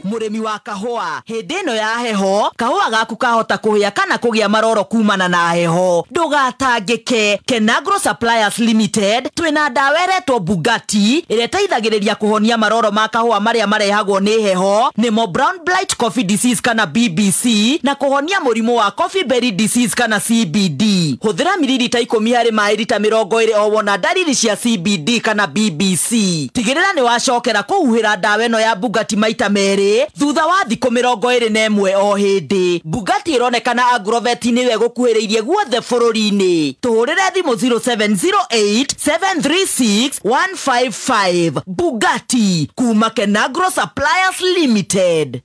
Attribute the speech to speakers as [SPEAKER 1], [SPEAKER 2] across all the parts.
[SPEAKER 1] Murimi wa kahua hindi ino ya heho kahua gaku kahota kuhia kana kugia maroro kumana na heho ndugatangike. Kenagro Suppliers Limited twina ndawa iretwo Bugatti iria iteithagiriria kuhonia maroro ma kahua maria marehagwo ni heho nimo Brown Blight Coffee Disease kana BBC na kuhonia murimu wa Coffee Berry Disease kana CBD. Huthira mililita 10 hari maĩ rita 20 o wona ndariri cia CBD kana BBC. Tigirira ni wacokera kuhuhira ndawa ino ya Bugatti maita merĩ thutha wa thikũ 21 o hĩndĩ. Bugatti ironekana Agrovet niwe gũkuhĩrĩirie guothe bũrũri-inĩ. Tũhũrĩre thimũ 0708 736 155. Bugatti kuma Kenagro Suppliers Limited.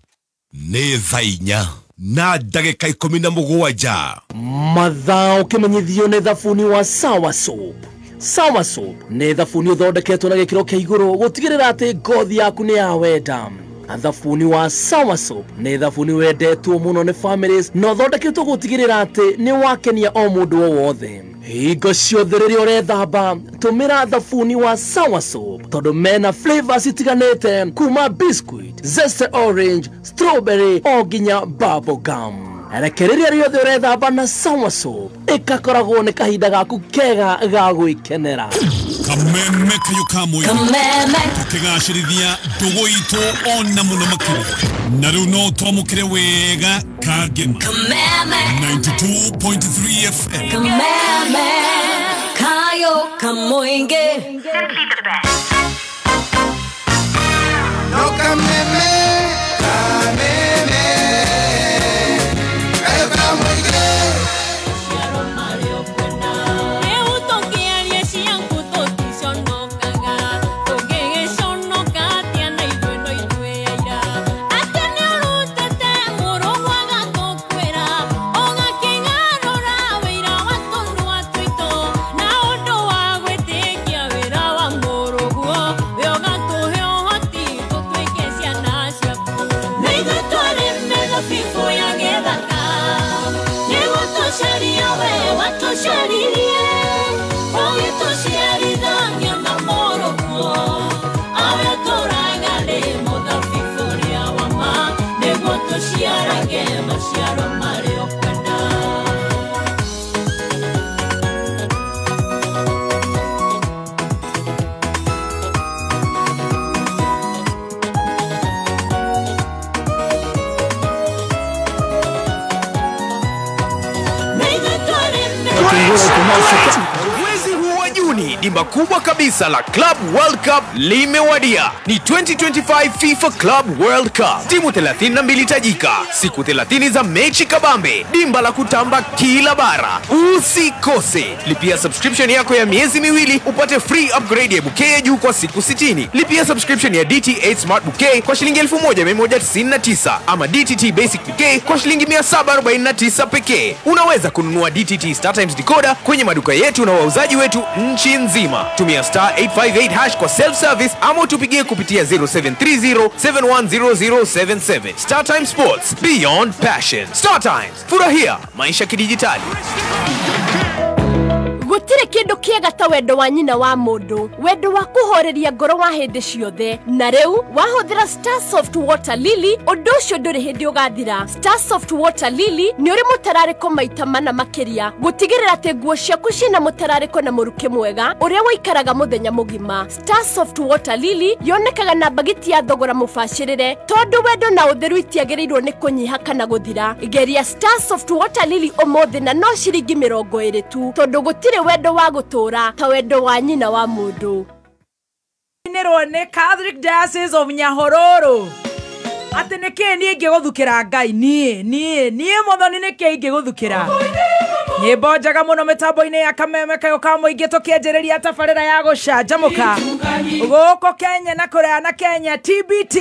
[SPEAKER 2] Nĩ thaa inya na ndagĩka 17.
[SPEAKER 3] Mathaa ũkĩmenyithio nĩ thabuni wa Sawa Soap. Sawa Soap nĩ thabuni ũthondeketwo na gĩkĩro kĩa igũrũ gũtigĩrĩra atĩ ngothi yaku nĩ ya wenda. Thabuni wa Sawa Soap nĩ thabuni wendetwo mũno nĩ families na ũthondeketwo gũtigĩrĩra atĩ nĩ wakenia o mũndũ o wothe. Hingo ciothe rĩrĩa ũrethamba tũmĩra thabuni wa Sawa Soap tondũ mena flavors itiganĩte kuma biscuit, zeste orange, strawberry o nginya bubble gum. Reke rĩrĩa rĩothe ũrethamba na Sawa Soap ĩgakoragwo nĩ kahinda gaku kega ga gwĩkenera.
[SPEAKER 4] Kameme kayo kamwe tukigacirithia ndugu itu ona muno makiria na riu no twamukire wega kangema 92.3 FM.
[SPEAKER 5] Kameme kayo kamoinge.
[SPEAKER 6] No kameme kameme kayo kamoinge.
[SPEAKER 2] Mwezi huu wa Juni
[SPEAKER 7] Karibuni, dimba kubwa kabisa la Club World Cup limewadia. Ni 2025 FIFA Club World Cup. Timu 32 tajika, siku 30 za mechi kabambe, dimba la kutamba kila bara. Usikose. Lipia subscription yako ya miezi miwili upate free upgrade ya bouquet ya juu kwa siku 60. Lipia subscription ya DT8 Smart Bouquet kwa shilingi 1199 ama DTT Basic Bouquet kwa shilingi 749 pekee. Unaweza kununua DTT StarTimes decoder kwenye maduka yetu na wauzaji wetu nchi nzima. Tumia star 858 hash kwa self service ama utupigie kupitia 0730 710077. StarTimes Sports, Beyond Passion. StarTimes, furahia maisha kidijitali.
[SPEAKER 5] Gutire kindu kiega ta wendo wa nyina wa mundu, wendo wa kuhoreria ngoro wa hindi ciothe. Na riu wahuthira Star Soft Water Lily, undu ucio nduri hindi ugathira. Star Soft Water Lily ni uri mutarariko maita mana makiria, gutigirira ati nguo ciaku ciina mutarariko na muruke mwega uria waikaraga muthenya mugima. Star Soft Water Lily yonekaga na bagiti ya thogora mubacirire, tondu wendo na utheru itiagiriirwo ni kunyiha kana guthira. Geria Star Soft Water Lily umuthi na no ciringi 20 tu, tondu gutire wendo wa gutura ta wendo wa nyina wa mundu.
[SPEAKER 8] Nirwo ni Catholic Diocese of Nyahororo. Ati niki nie ingiguthukira Ngai nie nie nie muthoni niki ingiguthukira. Nyimbo njega muno mitambo-ini ya Kameme Kayo ka Muingi tukianjiriria tabarira ya gucanjamuka guku Kenya na kuria na Kenya TBT.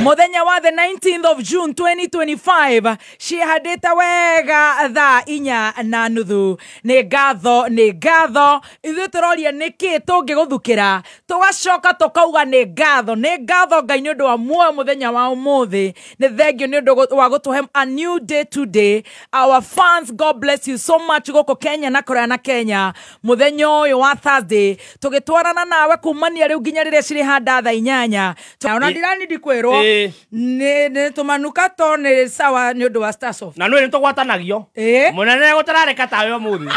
[SPEAKER 8] Muthenya wa the 19th of June 2025 cihandite wega thaa 4:30. Ni ngatho, ni ngatho ithuĩ tũroria nĩkĩ tũngĩgũthukĩra, tũgacoka tũkauga nĩ ngatho, nĩ ngatho Ngai nĩ ũndũ wa muoyo mũthenya wa ũmũthĩ, nĩ thengio nĩ ũndũ wa gũtũhe a new day today. Our fans, God bless you so much gũkũ Kenya na kũraya na Kenya. Mũthenya ũyũ wa Thursday tũgĩtwarana nawe kumania rĩu nginya rĩrĩa cirĩhanda thaa 8. Ona ndirani ndikwĩrwo nĩ tũmanukato nĩ sawa nĩ ũndũ wa Starsoft.
[SPEAKER 9] Na nĩ tũgwatanagio mũnene gũtararĩka tawe ũmũthĩ.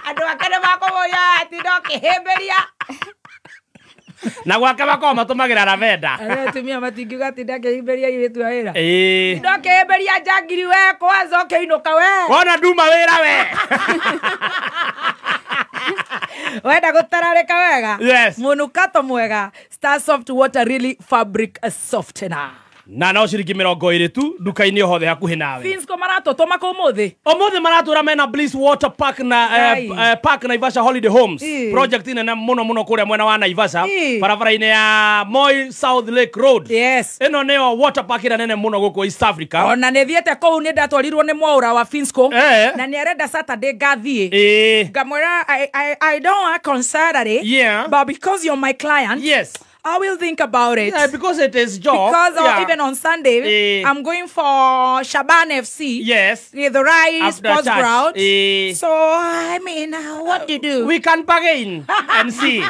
[SPEAKER 8] Andũ ake nĩ makũmũya atinda ũkĩhĩmbĩria.
[SPEAKER 9] Na gwake makoragwo matũmagĩra lavenda.
[SPEAKER 8] Arĩa atumia matingiuga atĩ ndakĩhĩmbĩria airĩtu a wĩra. Ndakĩhĩmbĩria njangiri we kwanza ũkĩinũka we.
[SPEAKER 9] Wona nduma wĩra we.
[SPEAKER 8] Wenda gũtararĩka wega.
[SPEAKER 9] Yes.
[SPEAKER 8] Mũnukato mwega Star Soft Water Really Fabric Softener.
[SPEAKER 9] Na no ciringi 20 tu nduka-inĩ o hothe hakuhĩ nawe.
[SPEAKER 8] Finsco maratũtũma kũ ũmũthĩ?
[SPEAKER 9] Ũmũthĩ maratũra mena Bliss Water Park na Park Naivasha Holiday Homes. Project nene mũno mũno kũrĩa mwena wa Naivasha, barabara-inĩ ya Moi South Lake Road.
[SPEAKER 8] Yes.
[SPEAKER 9] Ĩno nĩyo water park ĩrĩa nene mũno gũkũ East Africa.
[SPEAKER 8] Ona nĩ thiĩte kũu, nĩ ndatwarirwo nĩ mwaũra wa Finsco. Na nĩ arenda Saturday ngathiĩ. Ngamwĩra I don't work on Saturday.
[SPEAKER 9] Yeah.
[SPEAKER 8] But because you're my client.
[SPEAKER 9] Yes.
[SPEAKER 8] I will think about it.
[SPEAKER 9] Yeah, because it is job.
[SPEAKER 8] Because even on Sunday, I'm going for Shaban FC.
[SPEAKER 9] Yes.
[SPEAKER 8] The Rai Sports Ground. So, I mean, what do you do?
[SPEAKER 9] We can bargain and see.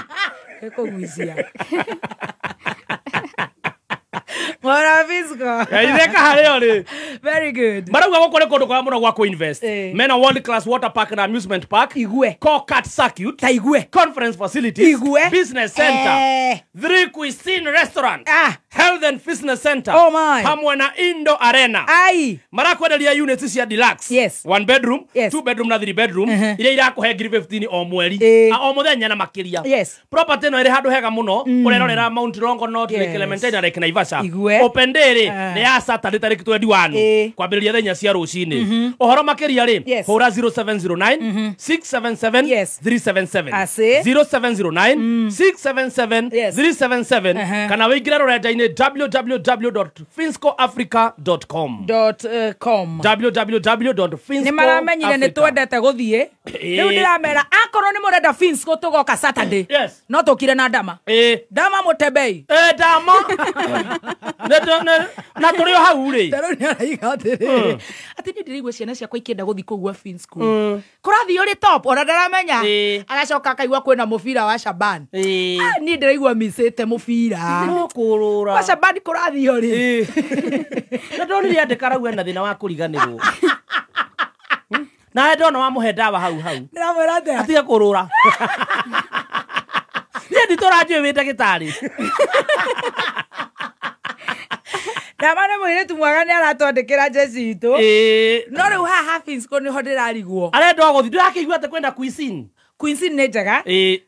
[SPEAKER 8] Very good.
[SPEAKER 9] Marauga gũkũ nĩ kũndũ kwega mũno gwa kũ-invest. Mena world class water park na amusement park.
[SPEAKER 8] Igue.
[SPEAKER 9] Go-kart circuit.
[SPEAKER 8] Ta igue.
[SPEAKER 9] Conference facilities.
[SPEAKER 8] Igue.
[SPEAKER 9] Business center. 3 cuisine restaurant. Health and fitness center.
[SPEAKER 8] Oh my.
[SPEAKER 9] Hamwe na Indo Arena.
[SPEAKER 8] Ai.
[SPEAKER 9] Marakwenderia units cia deluxe.
[SPEAKER 8] Yes.
[SPEAKER 9] 1 bedroom,
[SPEAKER 8] yes.
[SPEAKER 9] 2 bedroom na 3 bedroom. Iria irakuhe 15,000 o mweri. O muthenya na makiria.
[SPEAKER 8] Yes.
[SPEAKER 9] Property ĩno ĩrĩ handũ hega mũno. Ũrerorera Mount Longonot, Lake Elementaita na Lake Naivasha.
[SPEAKER 8] Igue.
[SPEAKER 9] Open day rĩ nĩ ya Saturday tarĩki 21 kwambĩrĩria thaa 4 cia rũcinĩ. Ũhoro makĩria rĩ hũra 0709 677 377.
[SPEAKER 8] Ase.
[SPEAKER 9] 0709 677 377 kana wĩingĩre rũrenda-inĩ www.finscoafrica.com.
[SPEAKER 8] .com.
[SPEAKER 9] www.finsco.
[SPEAKER 8] Nĩ maramenyire nĩ twendete gũthiĩ. Rĩu ndĩramera akorwo nĩ mũrenda Finsco tũgoka Saturday.
[SPEAKER 9] Yes.
[SPEAKER 8] No tũkire na Dama. Dama mũtembei.
[SPEAKER 9] Dama. Na tũrĩ o hau rĩ.
[SPEAKER 8] Tarĩu nĩ araiga atĩrĩrĩ. Atĩ niĩ ndĩraigua ciana ciakwa ikĩenda gũthiĩ kũu gwa Finsco. Kũrathiĩ ũrĩ top ona ndaramenya. Agacoka akaigua kwĩna mũbira wa Shaban. Niĩ ndĩraigua micĩte mũbira.
[SPEAKER 9] No kũrũra.
[SPEAKER 8] Wa Shaban kũrathiĩ ũrĩ.
[SPEAKER 9] Na ndonire andĩka rau ena thĩna wa kũriganĩrwo. Na ndona wamũhe ndawa hau hau.
[SPEAKER 8] Ndĩramwĩra atĩa?
[SPEAKER 9] Atige kũrũra. Niĩ nditũra njũĩ wĩ ndagĩtarĩ.
[SPEAKER 8] Ndama nĩ mũirĩtu mwega nĩ aratwandĩkĩra jeci itũ. No rĩu haha Hafinsco nĩho ndĩrarigwo.
[SPEAKER 9] Arenda gũthiĩ ndĩrakĩigua atĩ kwenda cuisine.
[SPEAKER 8] Cuisine nĩ njega.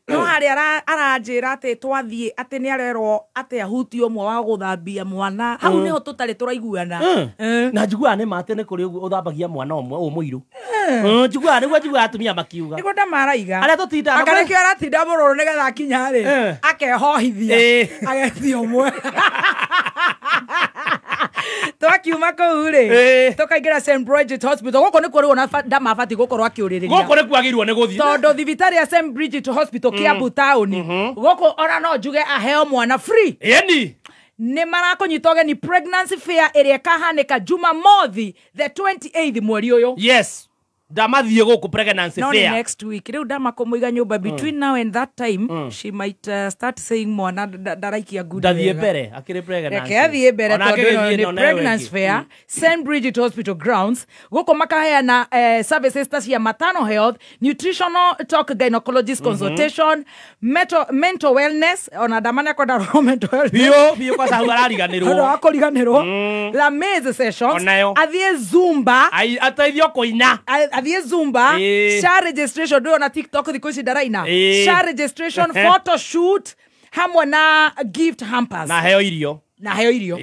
[SPEAKER 8] No harĩa aranjĩra atĩ twathiĩ atĩ nĩ arerwo atĩ ahutie ũmwe wa gũthambia mwana. Hau nĩho tũtarĩ tũraiguana.
[SPEAKER 9] Na njiguaga nĩ ma atĩ nĩ kũrĩ ũthambagia mwana ũmwe ũyũ mũirũ. Njiguaga nĩguo njiguaga atumia makiuga.
[SPEAKER 8] Nĩguo ndamaraiga.
[SPEAKER 9] Arĩa tũtindaga.
[SPEAKER 8] Anga nĩkĩo aratinda mũrũrũ nĩgetha akinya rĩ akehohithia. Agetia ũmwe. Twakiuma kũu rĩ tũkaingĩra St Bridget Hospital. Gũkũ nĩkuo rĩu ona ndamabatiĩ gũkorwo akĩũrĩrĩria.
[SPEAKER 9] Gũkũ nĩkuo agĩrĩirwo nĩ gũthiĩ.
[SPEAKER 8] Tondũ thibitarĩ ya St Bridget Hospital Kiambu town gũkũ ona no njuge aheo mwana free.
[SPEAKER 9] Ĩni.
[SPEAKER 8] Nĩ marakũnyita ũgeni pregnancy fair ĩrĩa ĩkahanĩka Jumamothi the 28th mweri ũyũ.
[SPEAKER 9] Yes. Ndamathiĩ gũkũ pregnancy fair.
[SPEAKER 8] No next week. Rĩu ndamakũmũiga nyũmba between now and that time she might start saying mwana ndaraikia good.
[SPEAKER 9] Ndathiĩ mbere akĩrĩ pregnancy.
[SPEAKER 8] Reke athiĩ mbere tondũ ĩno nĩ pregnancy fair St Bridget Hospital grounds. Gũkũ makaheana services ta cia maternal health, nutritional talk, gynecologist consultation, mental wellness. Ona ndamane kwenda roho mental wellness.
[SPEAKER 9] Biũ biũ kwa sababu arariganĩrwo.
[SPEAKER 8] Andũ akũriganĩrwo. La maize sessions. Athiĩ Zumba.
[SPEAKER 9] Ateithio kũina.
[SPEAKER 8] Athiĩ Zumba, SHA registration ndũĩ ona TikTok thikũ ici ndaraina. SHA registration, photo shoot hamwe na gift hampers.
[SPEAKER 9] Na heo irio.
[SPEAKER 8] Na heo irio.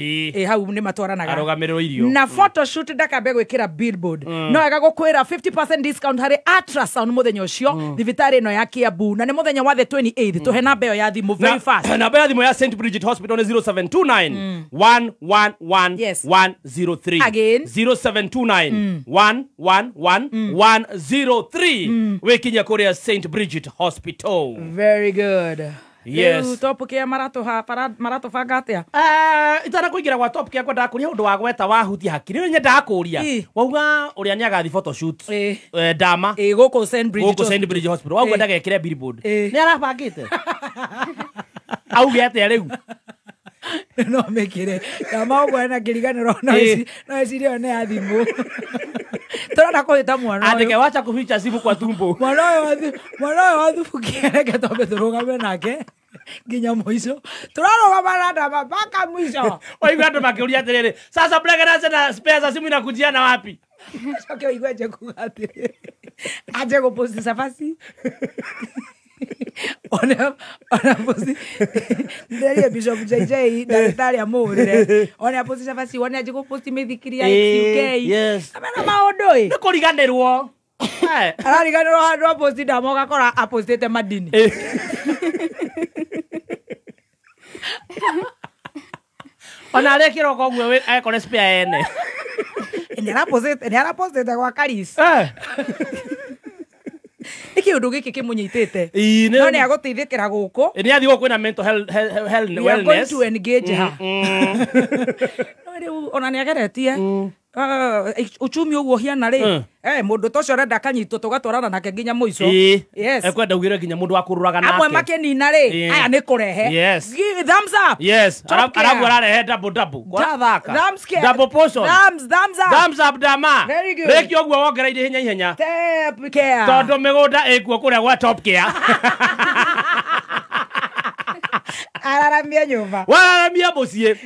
[SPEAKER 8] Hau nĩ matwaranaga.
[SPEAKER 9] Arũgamĩrĩrwo irio.
[SPEAKER 8] Na photo shoot ndakambe gwĩkĩra billboard. No wega gũkwĩra 50% discount harĩ ultrasound mũthenya ũcio thibitarĩ ĩno ya Kiambu na nĩ mũthenya wa the 28th. Tũhe namba ĩyo ya thimũ very fast.
[SPEAKER 9] Namba ya thimũ ya St Bridget Hospital nĩ 0729 111 103.
[SPEAKER 8] Again.
[SPEAKER 9] 0729 111 103. Wĩkinya kũrĩa St Bridget Hospital.
[SPEAKER 8] Very good.
[SPEAKER 9] Yes.
[SPEAKER 8] Top kia maratũbanga atĩa?
[SPEAKER 9] Itana kũingĩra gwa top kia ngwendaga kũria ũndũ wa gweta wahutia hakiri nĩ nyendaga kũria. Wauga ũrĩa nĩ agathi photo shoot. Ndama.
[SPEAKER 8] Gũkũ St Bridget.
[SPEAKER 9] Gũkũ St Bridget Hospital. Wauga ndagekĩre billboard. Nĩ arabangĩte. Auge atĩa rĩu?
[SPEAKER 8] No mekire. Ndama ũguo ena kĩriganĩro no ecirie ĩyo nĩ ya thimũ. Tũrona kũhĩta mwana ũyũ.
[SPEAKER 9] Andĩke wacha kuficha simu kwa tumbo.
[SPEAKER 8] Mwana ũyũ wathubukia reke twambe tũrũgame nake nginya mũico. Tũrarũgama na ndama mpaka mwisho.
[SPEAKER 9] Waigua andũ makĩũria atĩrĩrĩ, sasa pregnancy na spare za simu inakujia na wapi?
[SPEAKER 8] Coke ũigue anje kuga atĩrĩrĩ, anje gũposti cabaci. Ona posti nderie Bishop JJ ndagĩtarĩ amũhũrĩre. Ona posti cabaci one anje gũposti mĩthikiri ya UK.
[SPEAKER 9] Yes.
[SPEAKER 8] Amena maũndũ ĩ.
[SPEAKER 9] Nĩ kũriganĩrwo.
[SPEAKER 8] Arariganĩrwo handũ aposti ndama ũgakora apostĩte madini.
[SPEAKER 9] Ona arĩa kĩroko ũguo ekore spare ene.
[SPEAKER 8] Nĩ arapostĩte gwa Karis. Nĩ kĩũndũ gĩkĩ kĩmũnyitĩte. No nĩ agũteithĩkĩra gũkũ.
[SPEAKER 9] Nĩ athiĩ gũkũ kwĩna mental health wellness.
[SPEAKER 8] We are going to engage her. No rĩu ona nĩ ageretie. Uchumi ũguo hiana rĩ. Mũndũ ta ũcio arenda akanyitwo tũgatwarana nake nginya mũico. Yes.
[SPEAKER 9] Ekwenda ugire nginya mũndũ wa kũrũraga nake.
[SPEAKER 8] Amwe makĩnina rĩ, aya nĩ kũrehe.
[SPEAKER 9] Yes.
[SPEAKER 8] Thumbs up.
[SPEAKER 9] Yes. Arabu ararehe double double. Kwarathaka. Double portion.
[SPEAKER 8] Thumbs up.
[SPEAKER 9] Thumbs up dama.
[SPEAKER 8] Very good.
[SPEAKER 9] Rĩki ũguo wongereire hinya ihenya.
[SPEAKER 8] Top care.
[SPEAKER 9] Tondũ mĩgũnda ĩkuo kũrĩa gwa Top Care.
[SPEAKER 8] Araramia nyũmba.
[SPEAKER 9] Wararamia mũciĩ.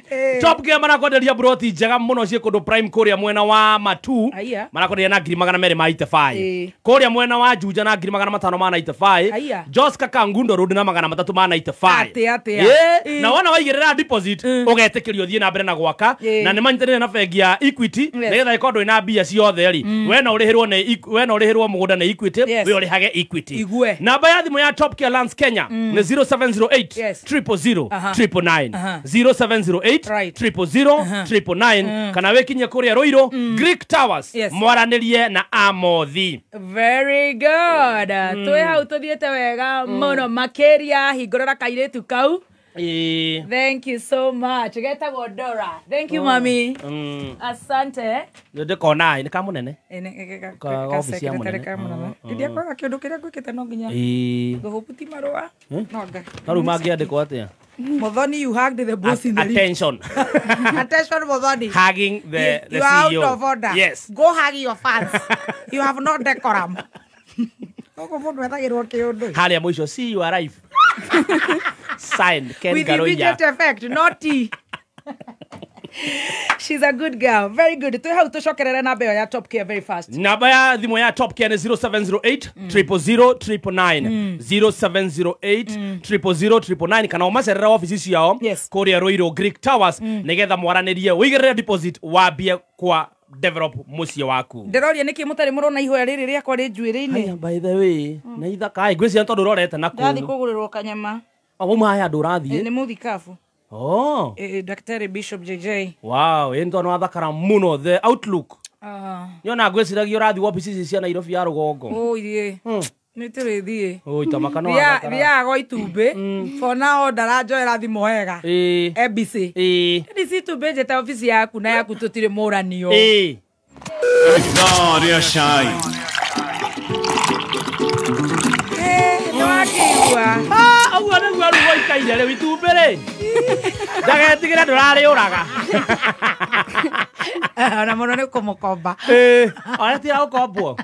[SPEAKER 9] Top Care marakwenderia broti njega mũno ciĩ kũndũ prime kũrĩa mwena wa Matu. Marakwenderia na 295. Kũrĩa mwena wa Juja na 595. Joska Kangundo Road na 395.
[SPEAKER 8] Atĩa.
[SPEAKER 9] Na wona waigĩrĩra deposit ũgetĩkĩrio thiĩ na mbere na gwaka na nĩ manyitanĩire na bengi ya Equity nĩgetha ĩkorwo ndũrĩ na mbia ciothe rĩ. We no ũrĩhĩrwo nĩ we no ũrĩhĩrwo mũgũnda nĩ Equity, we ũrĩhage Equity. Namba ya thimũ ya Top Care Lands Kenya nĩ 0708 000 999 0708 000 999 kana wĩkinye kũrĩa Ruiru Greek Towers mwaranĩrie na Amothi.
[SPEAKER 8] Very good. Twĩ hau tũthiĩte wega mũno makĩria hingũrĩra kairĩtu kau. Thank you so much. Getagwo Dora. Thank you mami. Asante.
[SPEAKER 9] Ndĩkona nĩ kamũnene.
[SPEAKER 8] Ka office ya mũnene. Ndiakwaga kĩũndũ kĩrĩa ngwĩkĩte no nginya ngũhuti marũa. No nga.
[SPEAKER 9] Ta rĩu mangĩandĩkwo atĩa?
[SPEAKER 8] Muthoni, you hugged the boss in the lift.
[SPEAKER 9] Attention.
[SPEAKER 8] Attention, Muthoni.
[SPEAKER 9] Hugging the
[SPEAKER 8] you are
[SPEAKER 9] CEO.
[SPEAKER 8] Out of order.
[SPEAKER 9] Yes.
[SPEAKER 8] Go hug your fans. You have no decorum. Gũkũ mũndũ ethagĩrwo kĩũndũ.
[SPEAKER 9] Harĩa mũico, see you arrive. Signed, Ken
[SPEAKER 8] With
[SPEAKER 9] Garoya.
[SPEAKER 8] immediate effect, not tea. She's a good girl. Very good. Twĩ hau tũcokerere namba ĩyo ya Top Care very fast.
[SPEAKER 9] Namba ya thimũ ya Top Care nĩ 0708 000 999, 0708 000 999, kana ũmacerere ofici ciao kũrĩa Ruiru Greek Towers, nĩgetha mwaranĩrie wĩigĩrĩre deposit wambie kwa develop mũciĩ waku.
[SPEAKER 8] Ndĩroria nĩkĩ mũtarĩ mũrona ihoya rĩrĩ rĩakwa rĩ njuĩrĩ-inĩ.
[SPEAKER 9] By the way, nĩ ithaka ngwĩciria tondũ ũrorete na kũu.
[SPEAKER 8] Ndathiĩ kũgũrĩrwo kanyama.
[SPEAKER 9] Wauma haya andũ ũrathiĩ?
[SPEAKER 8] Nĩ mũthikabu.
[SPEAKER 9] Oh.
[SPEAKER 8] Daktari Bishop JJ.
[SPEAKER 9] Wow, ĩ nĩ wathakara mũno, the outlook. Nĩona ngwĩciragia ũrathiĩ wabici ici cia Nairobi ya rũgongo.
[SPEAKER 8] Ũirie. Nĩ tũrĩthiĩ.
[SPEAKER 9] Oi, tamaka no wathakara.
[SPEAKER 8] Thiaga gwa itumbĩ. For now ndaranjoera thimũ wega. ABC. ABC itumbĩ njĩte obici yaku na yaku tũtirĩ mũranio.
[SPEAKER 4] Ithaa rĩa cai.
[SPEAKER 8] Nĩwakĩigua.
[SPEAKER 9] Ũguo nĩguo rĩu waikaire rĩu itumbĩ rĩ. Ndagetigĩre ndũrarĩũraga.
[SPEAKER 8] Ona mũno nĩ kũmũkomba.
[SPEAKER 9] Ona tira gũkombwo.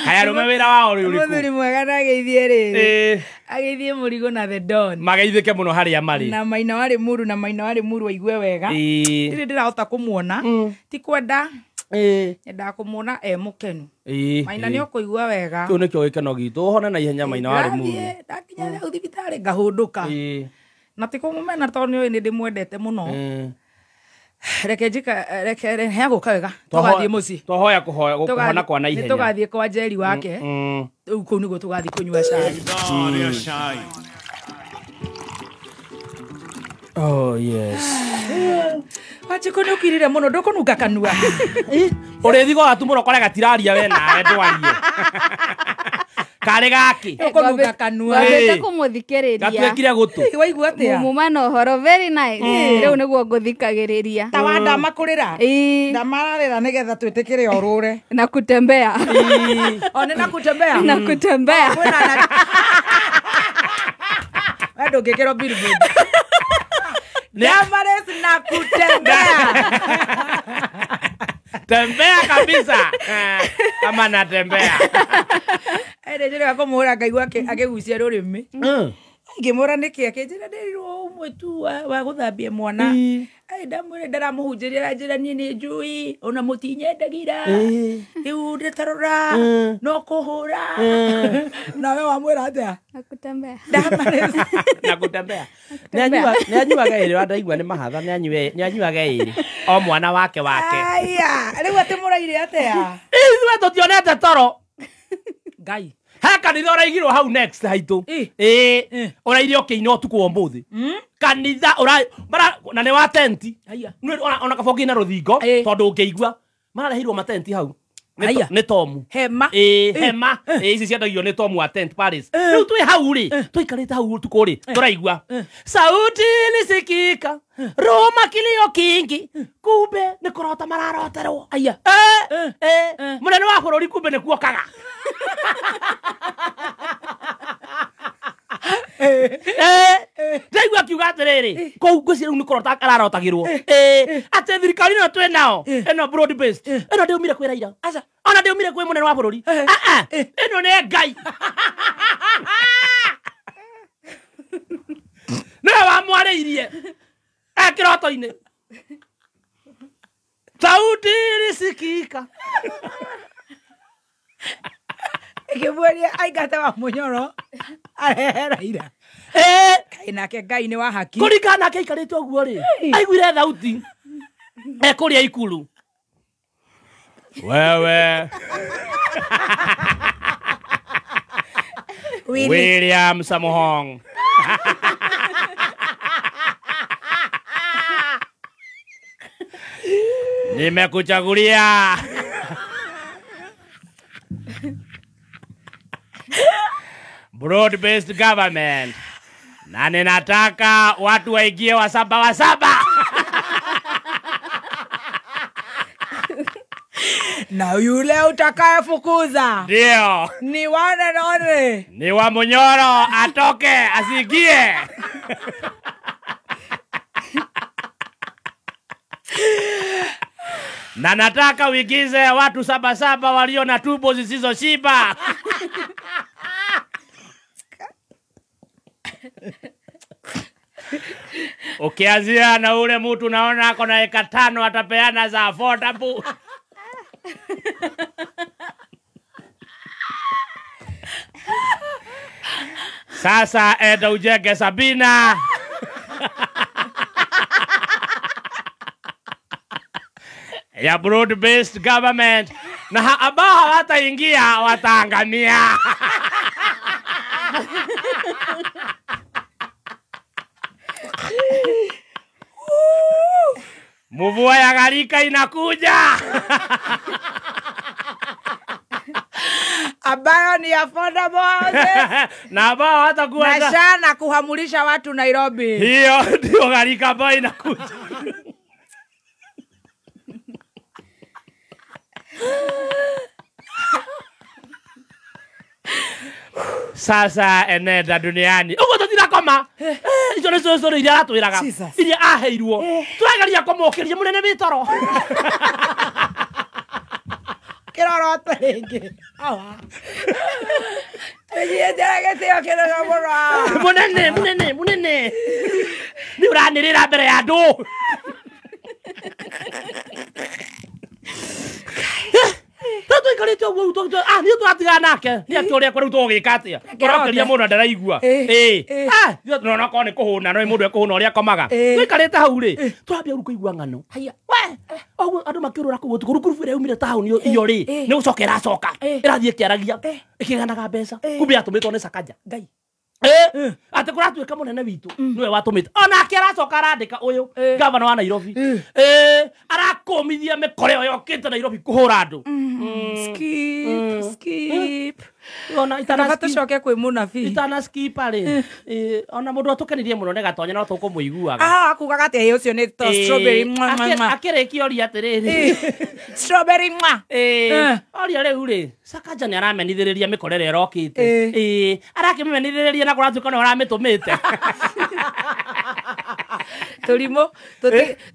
[SPEAKER 9] Kaya arũme wĩra wao rĩ ũrĩkũ?
[SPEAKER 8] Mũthuri mwega na ageithie rĩrĩ. Ageithie Mũrigo na The Don.
[SPEAKER 9] Mageithĩke mũno harĩa marĩ.
[SPEAKER 8] Na Maina warĩ Muru, na Maina warĩ Muru aigue wega. Ndirĩ ndĩrahota kũmuona. Ti kwenda. Nyendaga kũmuona e mũkenu. Maina nĩ ũkũigua wega.
[SPEAKER 9] Kĩu nĩkĩo gĩkeno gitũ. Ũhone na ihenya Maina warĩ Muru.
[SPEAKER 8] Ndakinya hau thibitarĩ ngahũndũka. Na ti kũmũmena tondũ nĩũĩ nĩ ndĩmwendete mũno. Reke njika, reke heagũka wega. Tũgathiĩ mũciĩ.
[SPEAKER 9] Twahoya kũhona kwa na ihenya.
[SPEAKER 8] Nĩtũgathiĩ kwa Njeri wake. Rĩu kũu nĩguo tũgathiĩ kũnyua cai.
[SPEAKER 9] Oh yes.
[SPEAKER 8] Wanjikũ nĩ ũkirire mũno, ndũkũnunga kanua.
[SPEAKER 9] Ũrĩthiĩ gwa gatumũro kore gatiraria we nawe ndwarie. Karĩ gakĩ.
[SPEAKER 8] Ũkũnunga kanua.
[SPEAKER 10] Wambĩte kũmũthikĩrĩria.
[SPEAKER 9] Gatuĩkire gũtũ.
[SPEAKER 8] Waigua atĩa?
[SPEAKER 10] Muma na ũhoro very nice. Rĩu nĩguo ngũthikagĩrĩria.
[SPEAKER 8] Ta wa ndamakũrĩra. Ndamararĩra nĩgetha twĩtĩkĩre orũre.
[SPEAKER 10] Na kutembea.
[SPEAKER 8] O nĩ na kutembea.
[SPEAKER 10] Na kutembea.
[SPEAKER 8] We ndũngĩkĩrwo billboard. Damaris na kutembea.
[SPEAKER 9] Tembea kabisa. Kama natembea.
[SPEAKER 8] Ere njĩra kũmũhũra ngaigua akĩgucia rũrĩmĩ. Ngĩmũra nĩkĩ, akĩnjĩra ndĩrirwo ũmwe tu wa gũthambia mwana. Ndamwĩra ndaramũhunjĩria aranjĩra niĩ nĩ njũĩ ona mũtinyendagira. Rĩu ndĩtarora no kũhũra. Nawe wamwĩra atĩa?
[SPEAKER 10] Na kutembea.
[SPEAKER 8] Damaris
[SPEAKER 9] na kutembea. Nĩ anyuaga ĩrĩ, ndaigua nĩ mahatha, nĩ anyuaga ĩrĩ. O mwana wake wake.
[SPEAKER 8] Aya, rĩu atĩ mũraire atĩa?
[SPEAKER 9] Ithuĩ tũtionete toro.
[SPEAKER 8] Ngai.
[SPEAKER 9] He kanitha ũraigirwo hau next haitũ. Ũraire ũkĩina ũtukũ wa ũmũthĩ. Kanitha na nĩ wa tenti. Ona kaba ũkĩina rũthingo tondũ ũngĩigua marareheirwo matenti hau. Nĩ Tomu.
[SPEAKER 8] Hema.
[SPEAKER 9] Hema. Ici ciendagio nĩ Tomu wa Tent Paris. Rĩu twĩ hau rĩ, tũikarĩte hau ũtukũ rĩ, tũraigua sauti ilisikika Roma kilio kingi, kumbe nĩ kũrota mararoterwo.
[SPEAKER 8] Aya.
[SPEAKER 9] Mũnene wa bũrũri kumbe nĩ kuokaga. Ndaigua akiuga atĩrĩrĩ, kũu ngwĩciria rĩu nĩ kũrota ararotagĩrwo. Atĩ thirikari ĩno twĩ nao, ĩno broad based, ĩno ndĩumire kwĩ Raila. Ona ndĩumire kwĩ mũnene wa bũrũri. Ĩno nĩ Ngai. Nĩwe wamwarĩirie e kĩroto-inĩ. Sauti ilisikika.
[SPEAKER 8] Ĩkĩmwĩria aingate wa Mũnyoro arehe Raila. Ngai nake Ngai nĩ wa haki.
[SPEAKER 9] Kũringana nake aikarĩte ũguo rĩ, aiguire thauti e kũrĩa ikuru. Wewe William Samohong. Nimekuchagulia. Broad based government. Na ninataka watu waingie wa saba wa saba.
[SPEAKER 8] Na yule utakayefukuza
[SPEAKER 9] ndio
[SPEAKER 8] ni one and only,
[SPEAKER 9] ni wa Munyoro, atoke asiingie. Na nataka uingize watu saba saba walio na tumbo zisizoshiba. Ukianzia na ule mtu naona ako na eka 5 atapeana za affordable. Sasa enda ujenge Sabina. Ya broad based government na ambao hawataingia wataangamia. Mvua ya gharika inakuja.
[SPEAKER 8] Ambayo ni affordable houses.
[SPEAKER 9] Na ambao hatakuwa
[SPEAKER 8] na sana kuhamulisha watu Nairobi.
[SPEAKER 9] Hiyo ndio gharika ambayo inakuja. Sasa enenda duniani. Ugo tutirakoma. Icio nicio story iria aratwiraga. Iria aheirwo. Turageria kumukiria munene mitoro.
[SPEAKER 8] Kirorote ringi. Awa. Tũnyitĩre gĩtĩo kĩnene mũno.
[SPEAKER 9] Munene, munene, munene. Nĩ ũranĩrĩra mbere ya andũ. Tũikarĩte ũguo nĩ tũratigana nake nĩ atĩ ũrĩa rĩu tũgũgĩka atĩa tũrakeria mũndũ ndaraigua no korwo nĩ kũhũna no mũndũ ekũhũna ũrĩa akomaga tũikarĩte hau rĩ tũrambia rĩu kũigua ng'ano haiya we ũguo andũ makĩũrũra kũu ũtukũ rũkurubu ĩrĩa yaumire taũni iyo rĩ nĩ gũcoka ĩracoka ĩrathiĩ ĩkĩaragia ĩkĩganaga mbeca kumbe yatũmĩtwo nĩ Sakaja
[SPEAKER 8] Ngai
[SPEAKER 9] atĩ kũratuĩka mũnene witũ nĩwe watũmĩte onake aracoka arandĩka ũyũ gavana wa Nairobi arakũmithia mĩkore ĩyo yokĩte Nairobi kũhũra andũ.
[SPEAKER 8] Skip, skip.
[SPEAKER 9] Ona itana
[SPEAKER 8] tucoke kwĩ mũnabii.
[SPEAKER 9] Itana skip rĩ. Ona mũndũ atũkenirie mũno nĩ Gatonya no tũkũmũiguaga.
[SPEAKER 8] Akugaga atĩ ũcio nĩ to strawberry mwa mwa.
[SPEAKER 9] Akĩrĩkia oria atĩrĩrĩ.
[SPEAKER 8] Strawberry mwa.
[SPEAKER 9] Oria rĩu rĩ Sakaja nĩ aramenithĩrĩria mĩkore ĩrĩa ĩrokĩte. Arakĩmĩmenithĩrĩria na kũratuĩka nĩwe ũramĩtũmĩte.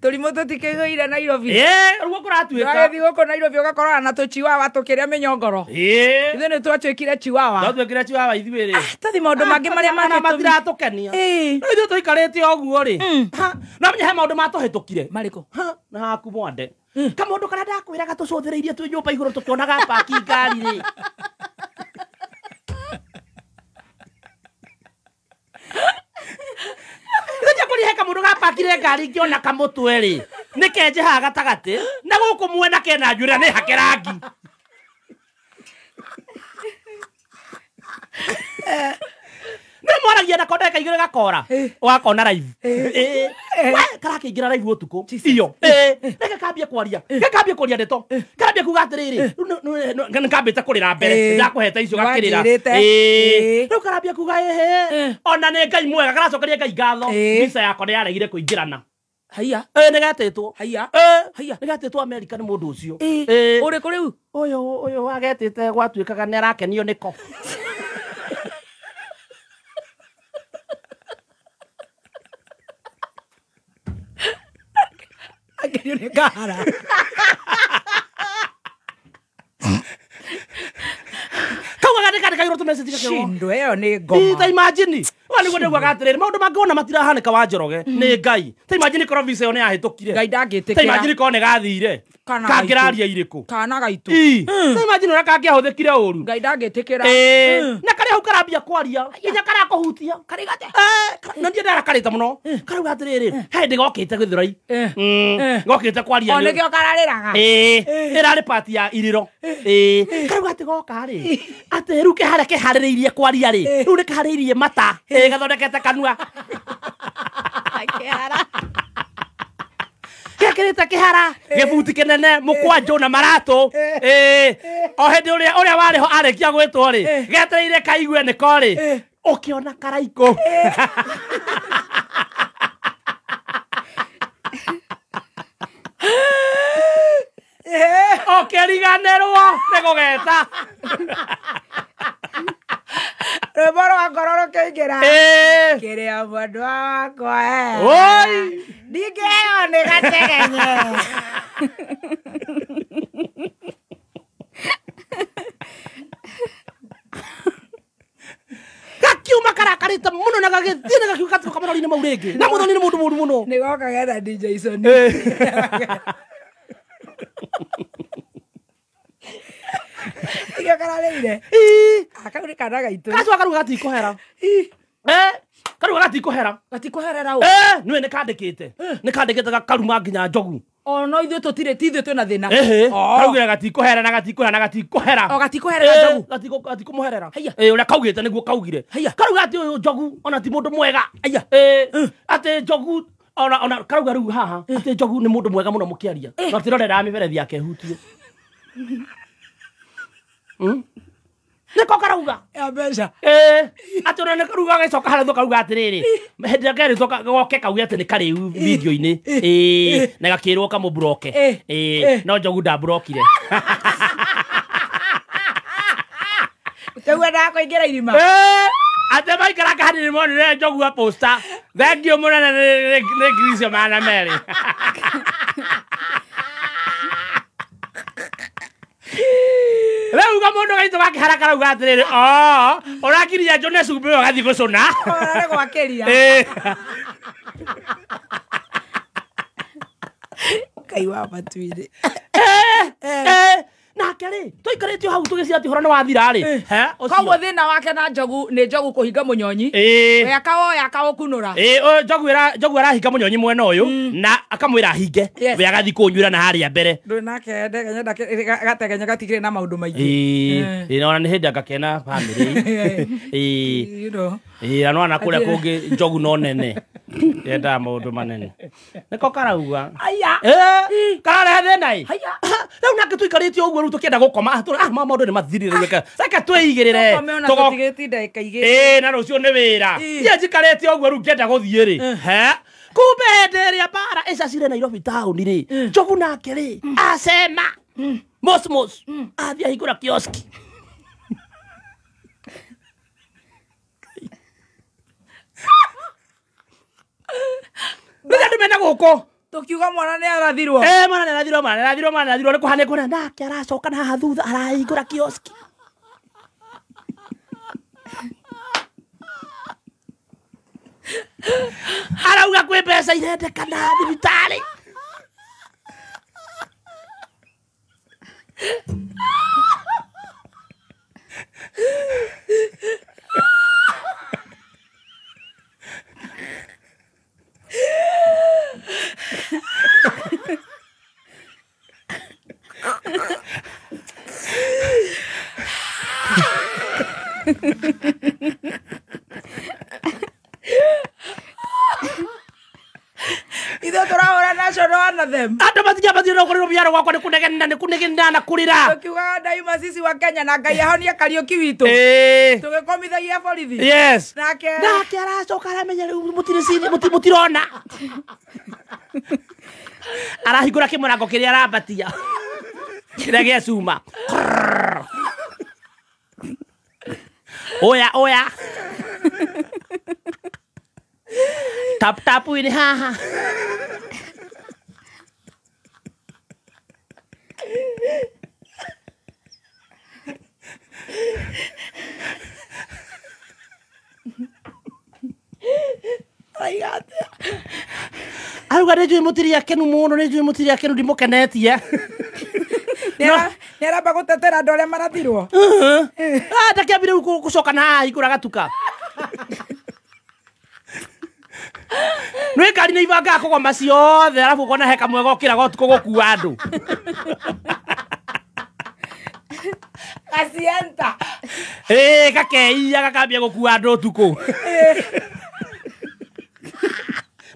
[SPEAKER 8] Tũrimũ tũtikĩgũire Nairobi.
[SPEAKER 9] Ũguo kũratuĩka.
[SPEAKER 8] Wagĩthiĩ gũkũ Nairobi ũgakorana na tũchiwawa tũkĩrĩa mĩnyongoro. Ithuĩ nĩ twatuĩkire chiwawa.
[SPEAKER 9] Twatuĩkire chiwawa ithuĩ rĩ.
[SPEAKER 8] Tũthiĩ maũndũ mangĩ marĩa
[SPEAKER 9] matiratũkenia. Rĩu ithuĩ tũikarĩte ũguo rĩ. No menye he maũndũ matũhĩtũkire.
[SPEAKER 8] Marĩkũ?
[SPEAKER 9] Na haku mwande. Kamũndũ karĩa ndakwĩraga tũcũthĩrĩirie twĩ nyũmba igũrũ tũkĩonaga paki ngari rĩ. He kamũndũ gapakire ngari ngĩona kamũtwe rĩ nĩ kenje haha gatagatĩ na gũkũ mwena kena njuĩrĩ nĩ hake rangi. Nĩ mwaragia nako ndagĩka igĩrĩ gakora ũgakona live. Karakĩingĩra live ũtukũ iyo reke kambie kwaria gakambie kwaria ndeto karambia kuga atĩrĩrĩ nĩ kambĩte kũrĩra mbere ndakũhete icio gakĩrĩra rĩu karambia kuga ĩhĩ ona nĩ Ngai mwega karacokeria Ngai ngatho visa yakwa nĩ yaregire kũingĩrana.
[SPEAKER 8] Haiya.
[SPEAKER 9] Nĩ getĩtwo.
[SPEAKER 8] Haiya.
[SPEAKER 9] Haiya. Nĩ getĩtwo America nĩ mũndũ ũcio.
[SPEAKER 8] Ũrĩkũ rĩu?
[SPEAKER 9] Ũyũ wagetĩte gwatuĩkaga nĩ arakenio nĩko.
[SPEAKER 8] Akenio nĩ kahara.
[SPEAKER 9] Kaugaga nĩ kandĩka igũrũ tũmessage gakĩrwo.
[SPEAKER 8] Shindo ĩyo nĩ ngoma.
[SPEAKER 9] Ta imagine. Wa nĩguo ndaugaga atĩrĩrĩ maũndũ mangĩ wona matirahanĩka wa Njoroge nĩ Ngai. Ta imagine korwo visa ĩyo nĩ yahĩtũkire.
[SPEAKER 8] Ngai ndangĩtĩkĩra.
[SPEAKER 9] Ta imagine korwo nĩ gathire. Kangĩraria irĩkũ.
[SPEAKER 8] Kana gaitũ.
[SPEAKER 9] Ta imagine ũrĩa kangĩahũthĩkire ũru.
[SPEAKER 8] Ngai ndangĩtĩkĩra.
[SPEAKER 9] Na karĩa hau karambia kwaria nginya karakũhutia.
[SPEAKER 8] Karigate.
[SPEAKER 9] Na ndiĩ ndarakarĩte mũno. Karauga atĩrĩrĩ he hĩndĩ gokĩte Gĩthũrai. Gokĩte kwaria.
[SPEAKER 8] O nĩkĩo kararĩraga.
[SPEAKER 9] Ĩrarĩ part ya irĩro. Karauga atĩ goka rĩ atĩ rĩu keharĩa keharĩrĩirie kwaria rĩ rĩu nĩ keharĩrĩirie mata gathondekete kanua.
[SPEAKER 10] Kĩhara.
[SPEAKER 9] Gekĩrĩte kĩhara gĩbuti kĩnene mũkwanjũ na maratũ. O hĩndĩ ũrĩa warĩ ho arĩkia gwĩtwo rĩ getereire kaigue nĩko rĩ ũkĩona karaikũ. Ũkĩriganĩrwo nĩ kũgeta.
[SPEAKER 8] Rwĩmbo rwa ngoro rũkĩingĩra. Kĩrĩa mwendwa wakwa
[SPEAKER 9] Oi!
[SPEAKER 8] Ndingĩheo nĩ gategenye.
[SPEAKER 9] Gakiuma karaka Karakarĩte mũno na gagĩthiĩ na gakiuga gatigoka marori-inĩ mau rĩngĩ. Na Muthoni nĩ mũndũ mũru mũno.
[SPEAKER 8] Nĩ goka getha DJ Sony. Ikĩo kararĩire. Kau nĩ kana gaitũ.
[SPEAKER 9] Gacoka karuga gatikũhera. Karuga gatikũhera.
[SPEAKER 8] Gatikũherera ũ?
[SPEAKER 9] Nĩwe nĩ kandĩkĩte. Nĩ kandĩkĩte gakaruma nginya Njogu.
[SPEAKER 8] O no ithuĩ tũtirĩ ti ithuĩ twĩna thĩna.
[SPEAKER 9] Kaugire gatikũhera na gatikũhera na gatikũhera.
[SPEAKER 8] O gatikũherera Njogu.
[SPEAKER 9] Gatikũmũherera. Ũrĩa kaugĩte nĩguo kaugire. Karuga atĩ ũyũ Njogu ona ti mũndũ mwega. Atĩ Njogu ona karuga rĩu haha atĩ Njogu nĩ mũndũ mwega mũno mũkĩaria. No tirorera mĩberethi yake hutio. Nĩko karauga.
[SPEAKER 8] Ya mbeca.
[SPEAKER 9] Atĩ ona nĩ karuga gagĩcoka harĩa kauga atĩrĩrĩ. Hĩndĩ ĩrĩa kerĩtwo goke kauge atĩ nĩ karĩu video-inĩ. Na gakĩrwo kamũburoke. No Njogu ndamburokire.
[SPEAKER 8] Njogu endaga kũingĩra irima.
[SPEAKER 9] Atĩ maikara hanini monire Njogu a posta. Thengiũ mũnene nĩ ngiri icio 200. Rĩu kamũndũ gaitũ gakĩhara karauga atĩrĩrĩ, ũrakiria njũne cumbĩ ũyũ agathiĩ gũcũna.
[SPEAKER 8] Ũrarĩ gwakĩria. Ngai wa matu-inĩ.
[SPEAKER 9] Nake rĩ, tũikarĩte hau tũgĩciria atĩ ũhoro nĩ wathira rĩ.
[SPEAKER 8] Koguo thĩna wake na Njogu nĩ Njogu kũhinga mũnyonyi. We akawoya akaũkunũra.
[SPEAKER 9] Njogu arahinga mũnyonyi mwena ũyũ na akamwĩra ahinge. We agathiĩ kũnyuĩra na harĩa mbere.
[SPEAKER 8] Ndũrĩ nake gategenya gatikĩrĩ na maũndũ maingĩ.
[SPEAKER 9] Ona nĩ hĩndĩ angakena bamĩrĩ. Na nĩwona kũrĩa kũngĩ Njogu no nene. Yendaga maũndũ manene. Nĩko karauga. Kararehe thĩna ĩ. Rĩu nake tũikarĩte ũguo rĩu tũkĩenda gũkoma maũndũ nĩ mathirire rĩu reke twĩigĩrĩre.
[SPEAKER 8] Tũtigĩti ndagĩka igĩrĩ.
[SPEAKER 9] Na rũciũ nĩ wĩra. Niĩ njikarĩte ũguo rĩu ngĩenda gũthiĩ rĩ. Kumbe hĩndĩ ĩrĩa mbara ĩcacire Nairobi taũni rĩ, Njogu nake rĩ acema mosmos athiĩ ahingũra kioski. Rĩrĩa andũ mena gũkũ
[SPEAKER 8] tukiuga mwana nĩ arathirwo.
[SPEAKER 9] Mwana nĩ arathirwo, mwana nĩ arathirwo, mwana nĩ arathirwo, nĩ kũhana kũhana nake aracoka na haha thutha arahingũra kioski. Arauga kwĩ mbeca irendekana thibitarĩ.
[SPEAKER 8] Ithuĩ tũrahũra national anthem.
[SPEAKER 9] Andũ matingĩambatire no kũrĩ rũbiaro gwakwa nĩ kũnegenena nĩ kũnegenena na kũrĩra.
[SPEAKER 8] Tũkiugaga ndaima sisi wa Kenya na Ngai ahonie Kariũki witũ. Tũgĩkomithagia borithi.
[SPEAKER 9] Yes.
[SPEAKER 8] Nake
[SPEAKER 9] aracoka aramenya rĩu mũtirĩ mũtirona. Arahingũra kĩmũrango kĩrĩa arambatia. Kĩrĩa gĩa cuma. Oya oya. Tap tap ini haha. Auga nĩ njũĩ mũtirĩ akenu mũno, nĩ njũĩ mũtirĩ akenu ndimũkenetie.
[SPEAKER 8] Nĩ aramba gũtetera andũ arĩa marathirwo.
[SPEAKER 9] Ndakĩambire rĩu gũcoka na haha hingũra gatuka. Nĩ ngari nĩ ibangaga kũgoma ciothe arabu ũkona he kamwe gokĩraga ũtukũ gũkua andũ.
[SPEAKER 8] Gacienta.
[SPEAKER 9] Gakeiya gakambia gũkua andũ ũtukũ.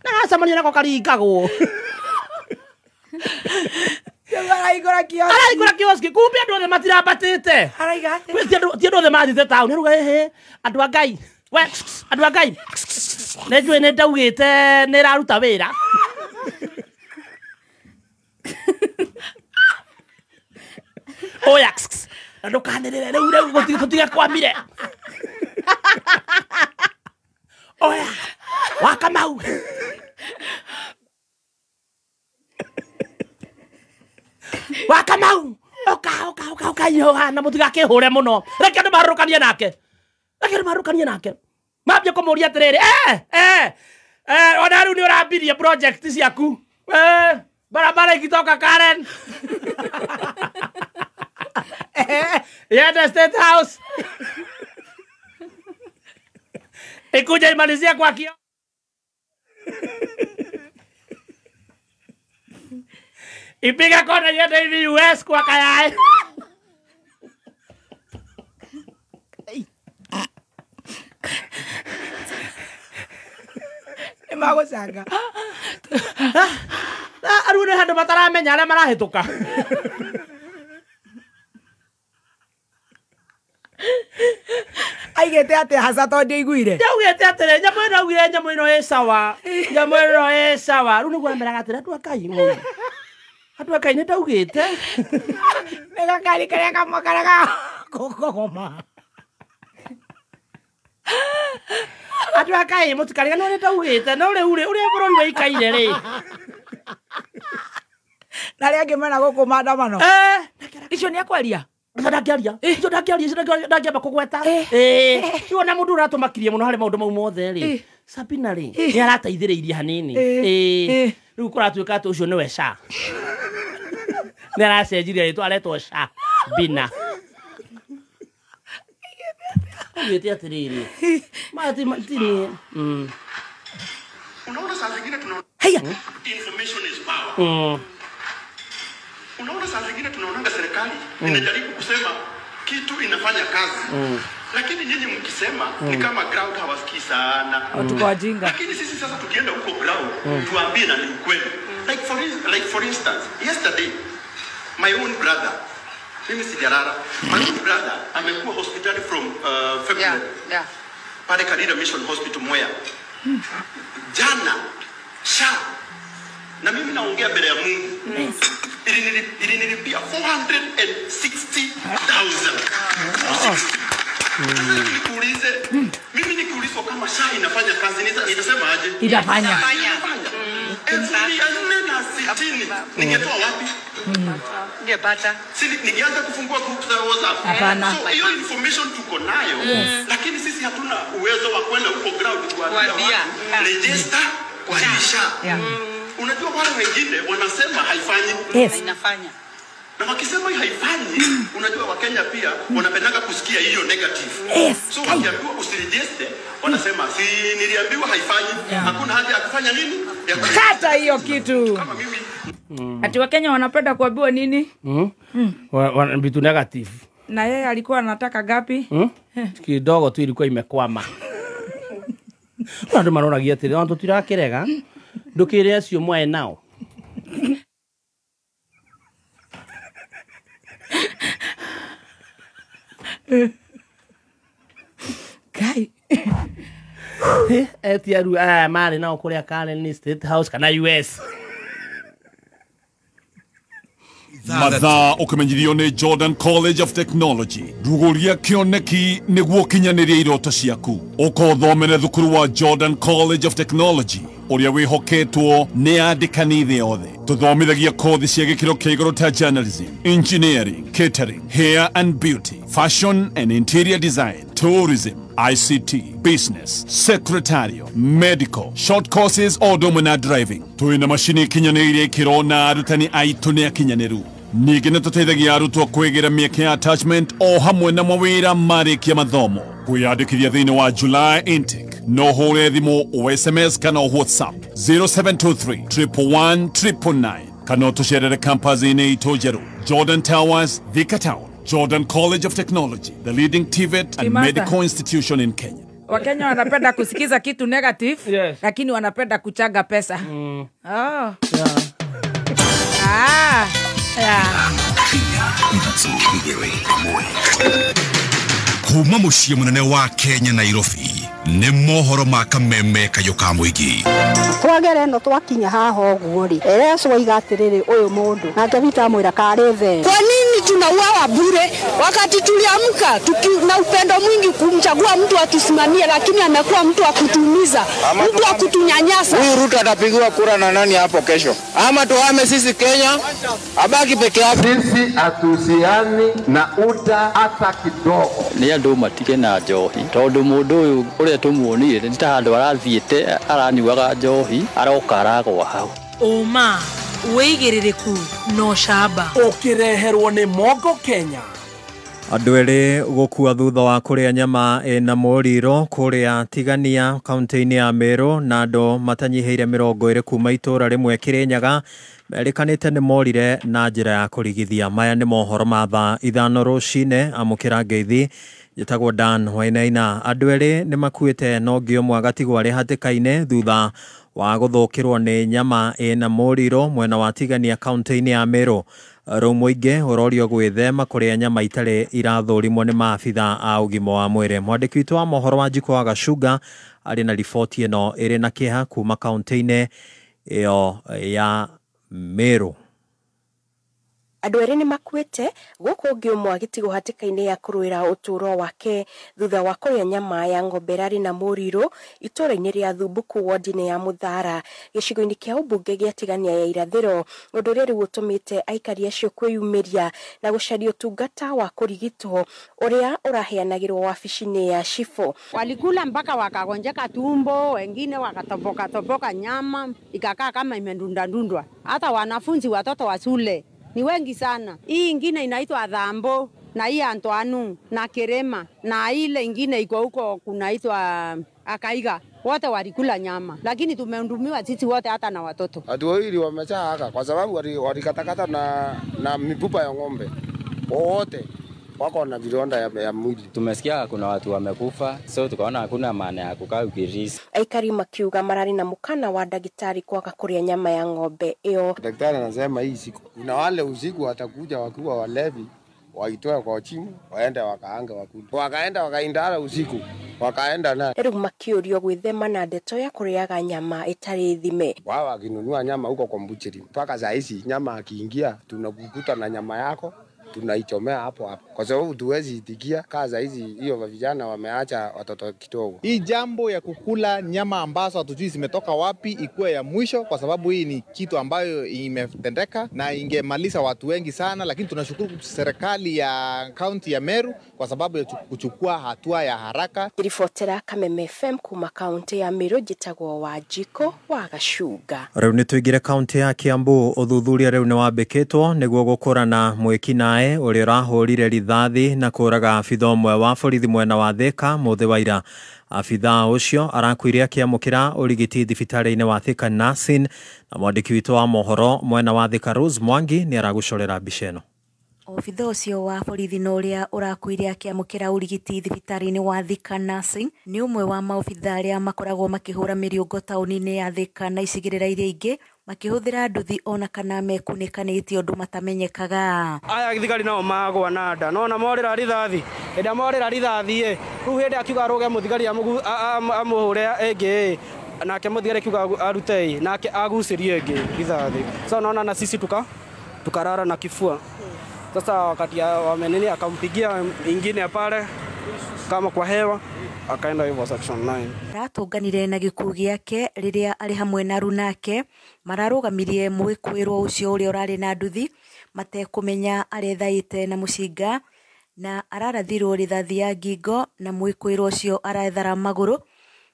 [SPEAKER 9] Na gacemania nako karingagwo.
[SPEAKER 8] Arahingũra kioski.
[SPEAKER 9] Arahingũra kioski. Kumbe andũ othe matirambatĩte.
[SPEAKER 8] Araiga atĩa?
[SPEAKER 9] Ti andũ othe mathiĩte taũni. Arauga ĩhĩ, andũ a Ngai. We, andũ a Ngai. Nĩ njũĩ nĩ ndaugĩte nĩ ĩraruta wĩra. Oya, na ndũkanĩrĩre rĩu rĩu tũtige kwamire. Oya, wa Kamau. Wa Kamau. Oka oka oka oka ihoha na mũtigakĩhũre mũno. Reke andũ maharũrũkanie nake. Reke andũ maharũrũkanie nake. Mambia kũmũria atĩrĩrĩ, ona rĩu nĩ ũrambirie project ciaku. Barabara ikitoka Karen. Yende State House. Ikuja imalizia kwa kio. Ipiga kona yende hivi US kwa kayai. Nĩmagũcanga. Rĩu nĩ handũ mataramenya arĩa marahĩtũka.
[SPEAKER 8] Aigĩte atĩa haca tondũ ndiaiguire?
[SPEAKER 9] Ndaugĩte atĩrĩ, nyamũ ĩno augire nyamũ ĩno ĩ sawa. Nyamũ ĩno ĩ sawa. Rĩu nĩguo ameraga atĩrĩ, andũ a Ngai ng'ũũ. Andũ a Ngai nĩ ndaugĩte.
[SPEAKER 8] Nĩ gakari karĩa kamwe karĩa ga kũgoma.
[SPEAKER 9] Andũ a Ngai mũtikariganĩrwo nĩ ndaugĩte, no rĩu rĩ, ũrĩa bũrũri wĩikaire rĩ.
[SPEAKER 8] Na arĩa angĩ mena gũkũ maandamano. Icio nĩ akwaria?
[SPEAKER 9] Ndangĩaria. Icio ndangĩaria, icio ndangĩamba kũgweta. Rĩu ona mũndũ ũratũmakirie mũno harĩ maũndũ mau mothe rĩ, Sabina rĩ, nĩ arateithĩrĩirie hanini. Rĩu kũratuĩka atĩ ũcio nĩwe Sha. Nĩ aracenjirie rĩtwa aretwo Sha Bina. Augĩte atĩrĩrĩ, ti niĩ.
[SPEAKER 11] Unaona saa zingine tunaona information is power. Unaona saa zingine tunaonanga serikali inajaribu kusema kitu inafanya kazi. Lakini nyinyi mkisema ni kama ground hawasikii sana.
[SPEAKER 8] Tuko wajinga.
[SPEAKER 11] Lakini sisi sasa tukienda huko ground tuambie na ni ukweli. Like for instance, yesterday my own brother, mimi sijarara, my own brother amekuwa hospitali from February.
[SPEAKER 6] Yeah.
[SPEAKER 11] Pale Karira Mission Hospital Mwea. Jana sha na mimi naongea mbele ya Mungu. Ilinilipia 460,000. Nikuulize, mimi nikiulizwa kama SHA inafanya kazi nitasema aje?
[SPEAKER 8] Inafanya.
[SPEAKER 11] 460,000 ningetoa wapi?
[SPEAKER 6] Ningepata.
[SPEAKER 11] Si ningeanza kufungua group za WhatsApp.
[SPEAKER 8] Hapana.
[SPEAKER 11] So hiyo information tuko nayo, lakini sisi hatuna uwezo wa kwenda huko ground kuambia register kwa SHA. Unajua wale wengine wanasema haifanyi.
[SPEAKER 8] Yes.
[SPEAKER 6] Inafanya.
[SPEAKER 11] Na wakisema haifanyi, unajua Wakenya pia wanapendanga kusikia hiyo negative.
[SPEAKER 8] Yes.
[SPEAKER 11] So wakiambiwa usiregister, wanasema si niliambiwa haifanyi, hakuna haja ya kufanya nini? Ya
[SPEAKER 8] kata hiyo kitu.
[SPEAKER 11] Kama mimi.
[SPEAKER 8] Ati Wakenya wanapenda kuambiwa nini?
[SPEAKER 9] Vitu negative.
[SPEAKER 8] Na yeye alikuwa anataka gapi?
[SPEAKER 9] Kidogo tu ilikuwa imekwama. Andũ maroragia atĩrĩ, ona tũtirakĩrega. Ndũkĩre acio mwae nao.
[SPEAKER 8] Kai.
[SPEAKER 9] Eti aru marĩ nao kũrĩa Karen State House kana US.
[SPEAKER 4] Mathaa ũkĩmenyithio nĩ Jordan College of Technology. Rugũria kĩoneki nĩguo ũkinyanĩrie iroto ciaku. Ũka ũthomere thukuru wa Jordan College of Technology ũrĩa wĩhoketwo nĩ andĩkani thĩ yothe. Tũthomithagia kothi cia gĩkĩro kĩa igũrũ ta journalism, engineering, catering, hair and beauty, fashion and interior design, tourism, ICT, business, secretarial, medical, short courses o ũndũ ũmwe na driving. Twĩna macini ikinyanĩirie ikĩro na arutani aitũ nĩ akinyanĩru. Ningĩ nĩ tũteithagia arutwo kwĩgĩra mĩeke ya attachment o hamwe na mawĩra marĩkia mathomo. Kwĩyandĩkithia thĩinĩ wa July intake no hũre thimũ o SMS kana o WhatsApp 0723 111 999 kana ũtũcerere campus-inĩ itũ njerũ Jordan Towers, Thika Town. Jordan College of Technology, the leading TVET and medical institution in Kenya.
[SPEAKER 8] Wakenya wanapenda kusikiza kitu negative,
[SPEAKER 9] yes,
[SPEAKER 8] lakini wanapenda kuchanga pesa. Oh.
[SPEAKER 9] Yeah.
[SPEAKER 8] Ah. Yeah.
[SPEAKER 2] Kuma muciĩ mũnene wa Kenya Nairobi nĩ mohoro ma kameme kayũ ka mũingĩ.
[SPEAKER 12] Twagere no twakinya haha ũguo rĩ, Yesu oiga atĩrĩrĩ, ũyũ mũndũ nake Peter amwĩra karĩ the.
[SPEAKER 13] Kwa nini tunauawa bure wakati tuliamka na upendo mwingi kumchagua mtu atusimamie, lakini amekuwa mtu wa kutumiza, mtu wa kutunyanyasa.
[SPEAKER 14] Huyu Ruto atapigiwa kura na nani hapo kesho? Ama tuhame sisi Kenya, abaki peke yake.
[SPEAKER 15] Sisi hatuhusiani na UDA hata kidogo.
[SPEAKER 16] Nĩ andũ matige na njohi tondũ mũndũ ũyũ ũrĩa
[SPEAKER 15] Ũrĩa tũmuonire nĩ ta handũ arathiĩte aranyuaga njohi aroka aragwa hau.
[SPEAKER 8] Ũma wĩigĩrĩrĩku na ũcamba
[SPEAKER 3] ũkĩreherwo nĩ Mongo Kenya.
[SPEAKER 16] Andũ erĩ gũkua thutha wa kũrĩa nyama ĩna mũriro kũrĩa Tigania kaunti-inĩ ya Meru na andũ matanyihĩire 20 kuma itũra rĩmwe Kĩrĩnyaga merĩkanĩte nĩ morire na njĩra ya kũrigithia. Maya nĩ mohoro ma thaa 5 rũcinĩ. Amũkĩra ngeithi, njĩtagwo Dan Wainaina. Andũ erĩ nĩ makuĩte na ũngĩ ũmwe agatigwo arĩ hatĩka-inĩ thutha wa gũthũkĩrwo nĩ nyama ĩna mũriro mwena wa Tigania kaunti-inĩ ya Meru. Rĩu mũingĩ ũrorio gwĩthema kũrĩa nyama itarĩ irathũrimwo nĩ maabitha a ũgima wa mwĩrĩ. Mwandĩki witũ wa mohoro wa Njiko wa Gacunga arĩ na riboti ĩno ĩrĩ na kĩeha kuma kaunti-inĩ ĩyo ya Meru.
[SPEAKER 17] Andũ erĩ nĩ makuĩte gũkũ ũngĩ ũmwe agĩtigwo hatĩka-inĩ ya kũrũĩra ũtũũro wake thutha wa kũrĩa nyama ya ng'ombe ĩrarĩ na mũrirũ itũũra-inĩ rĩa Thumbuku wodi-inĩ ya Mũthara gĩcigo-inĩ kĩa ũmbunge gĩa Tigania ya Irathĩro, ũndũ ũrĩa rĩu ũtũmĩte aikari acio kwĩyumĩria na gũcaria ũtungata wa kũrigitwo ũrĩa ũraheanagĩrwo wabici-inĩ ya cibũ.
[SPEAKER 18] Walikula mpaka wakagonjeka tumbo, wengine wakatoboka toboka nyama ikakaa kama imendundandundwa. Hata wanafunzi watoto wa shule ni wengi sana. Hii ingine inaitwa Dhambo na hii Antoanu na Kerema na ile ingine iko huko kunaitwa Akaiga. Wote walikula nyama, lakini tumehudumiwa sisi wote hata na watoto.
[SPEAKER 19] Watu wawili wamechaka kwa sababu walikatakata na mifupa ya ng'ombe. Wote wako na vidonda ya mwili.
[SPEAKER 20] Tumesikia kuna watu wamekufa, so tukaona hakuna maana ya kukaa ukirisi.
[SPEAKER 17] Aikari makiuga marari na mukana wa ndagitari kwaga kuria nyama ya ng'ombe iyo.
[SPEAKER 19] Daktari anasema hii siku kuna wale usiku watakuja wakiwa walevi, waitoe kwa chimu, waende wakaanga wakule. Wakaenda wakaindara usiku, wakaenda na.
[SPEAKER 17] Rĩu makiũrio gwĩthema na ndeto ya kũrĩaga nyama ĩtarĩ thime.
[SPEAKER 19] Wao wakinunua nyama huko kwa mbucheri. Mpaka saa hizi nyama akiingia tunakukuta na nyama yako, tunaichomea hapo hapo. Kwa sababu tuwezi itikia kaza hizi hiyo vijana wameacha watoto kidogo.
[SPEAKER 21] Hii jambo ya kukula nyama ambazo hatujui zimetoka wapi ikuwe ya mwisho, kwa sababu hii ni kitu ambayo imetendeka na ingemaliza watu wengi sana, lakini tunashukuru serikali ya kaunti ya Meru kwa sababu ya kuchukua hatua ya haraka.
[SPEAKER 17] Ribotera Kameme FM kuma kaunti ya Meru, njĩtagwo Wanjiko wa Gacunga.
[SPEAKER 16] Rĩu nĩ tũingĩre kaunti ya Kiambu. Ũthuthuria rĩu nĩ wambĩkĩtwo nĩguo gũkũrana mwĩkinaĩ ũrĩa ũrahũrire rithathi na kũraga abitha ũmwe wa borithi mwena wa Thika mũthĩ wa ira. Abitha ũcio arakuire akĩamũkĩra ũrigiti thibitarĩ-inĩ wa Thika Nursing, na mwandĩki witũ wa mohoro mwena wa Thika Rose Mwangi nĩ aragũcorera mbica ĩno.
[SPEAKER 22] Obitha ũcio wa borithi na ũrĩa ũrakuire akĩamũkĩra ũrigiti thibitarĩ-inĩ wa Thika Nursing nĩ ũmwe wa maobitha arĩa makoragwo makĩhũra mĩriũngo taũni-inĩ ya Thika na icigĩrĩra iria ingĩ makĩhũthĩra nduthi ona kana mekunĩkanĩtie ũndũ matamenyekaga.
[SPEAKER 23] Aya thigari nao magwa na nda nona morĩra rithathi ĩrĩa morĩra rithathi ĩ rĩu hĩndĩ akiuga arũge mũthigari amũhũre ĩngĩ nake mũthigari akiuga arute ĩ nake agucĩrie ĩngĩ rithathi. So naona na sisi tukarara na kifua. Sasa wakati wamenini akampigia ingine pale kama kwa hewa akaenda hivyo section 9.
[SPEAKER 22] Aratũnganire na gĩkuũ gĩake rĩrĩa arĩ hamwe na arunake mararũgamirie mwĩkũĩrwo ũcio ũrĩa ũrarĩ na nduthi matekũmenya arethaĩte na mũcinga na ararathirwo rithathi ya ngingo na mwĩkũĩrwo ũcio arethara magũrũ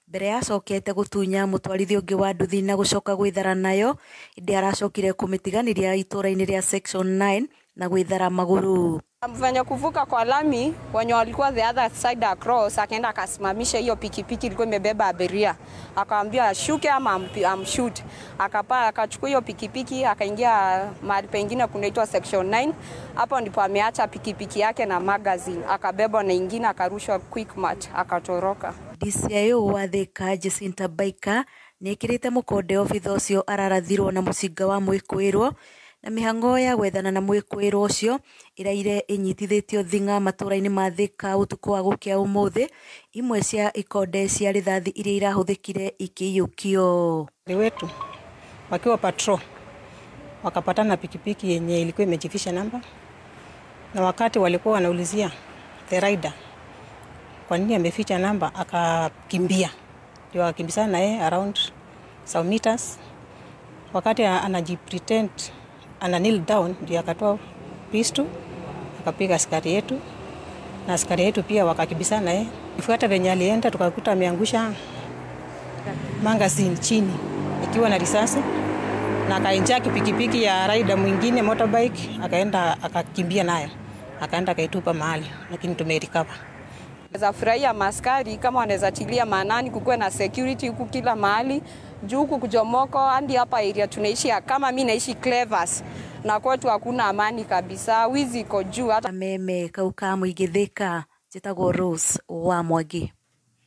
[SPEAKER 22] mbere acokete gũtunya mũtwarithia ũngĩ wa nduthi na gũcoka gwĩthara nayo ĩndĩ aracokire kũmĩtiganĩria itũra-inĩ rĩa section 9 na gwĩthara magũrũ.
[SPEAKER 24] Mfanya kuvuka kwa lami, wenye walikuwa the other side across, akaenda akasimamisha hiyo pikipiki ilikuwa imebeba abiria. Akamwambia ashuke ama amshoot. Akapaa akachukua hiyo pikipiki akaingia mahali pengine kunaitwa section 9. Hapo ndipo ameacha pikipiki yake na magazine. Akabebwa na ingine akarushwa quick match akatoroka.
[SPEAKER 22] DCIO wa Thika Jacinta Baika nĩekĩrĩte mũkonde obitha ũcio ararathirwo na mũcinga wa mwĩkũĩrwo na mĩhang'o ya gwethana na mwĩkũĩrwo ũcio ĩraire ĩnyitithĩtio thing'a matũra-inĩ ma Thika ũtukũ wa gũkĩa ũmũthĩ, imwe cia ikonde cia rithathi iria irahũthĩkire ikĩiyũkio.
[SPEAKER 25] Wetu wakiwa patrol wakapatana pikipiki yenye ilikuwa imejifisha namba, na wakati walikuwa wanaulizia the rider kwa nini ameficha namba, akakimbia. Ndio akakimbizana naye around some meters. Wakati anajipretend ana kneel down, ndio akatoa pistol akapiga askari yetu na askari yetu pia wakakimbizana naye. Ifuata venye alienda tukakuta ameangusha magazine chini ikiwa na risasi, na akainjia pikipiki ya rider mwingine motorbike, akaenda akakimbia nayo, akaenda akaitupa mahali, lakini tumerecover.
[SPEAKER 24] Naweza furahia maskari kama wanaweza tilia maanani kukuwe na security huku kila mahali, juu huku Kujomoko hadi hapa area tunaishi, kama mimi naishi Clevers na kwetu hakuna amani kabisa, wizi iko juu hata
[SPEAKER 22] meme kauka muingĩ Thika. Njĩtagwo Rose wa Mwangi.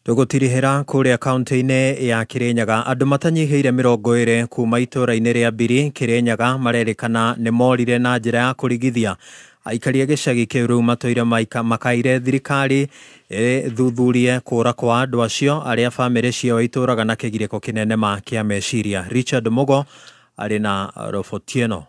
[SPEAKER 16] Tũgũtirihĩra kũrĩa kaunti-inĩ ya Kirinyaga andũ matanyihĩire 20 kuma itũũra-inĩ rĩa Mbiri Kirinyaga marerĩkana nĩ morire na njĩra ya kũrigithia. Aikari a gĩcagi kĩu rĩu matũire makaire thirikari ĩthuthurie kũra kwa andũ acio arĩa bamĩrĩ ciao itũũraga na kĩgirĩko kĩnene ma kĩa meciria. Richard Mugo arĩ na roboti ĩno.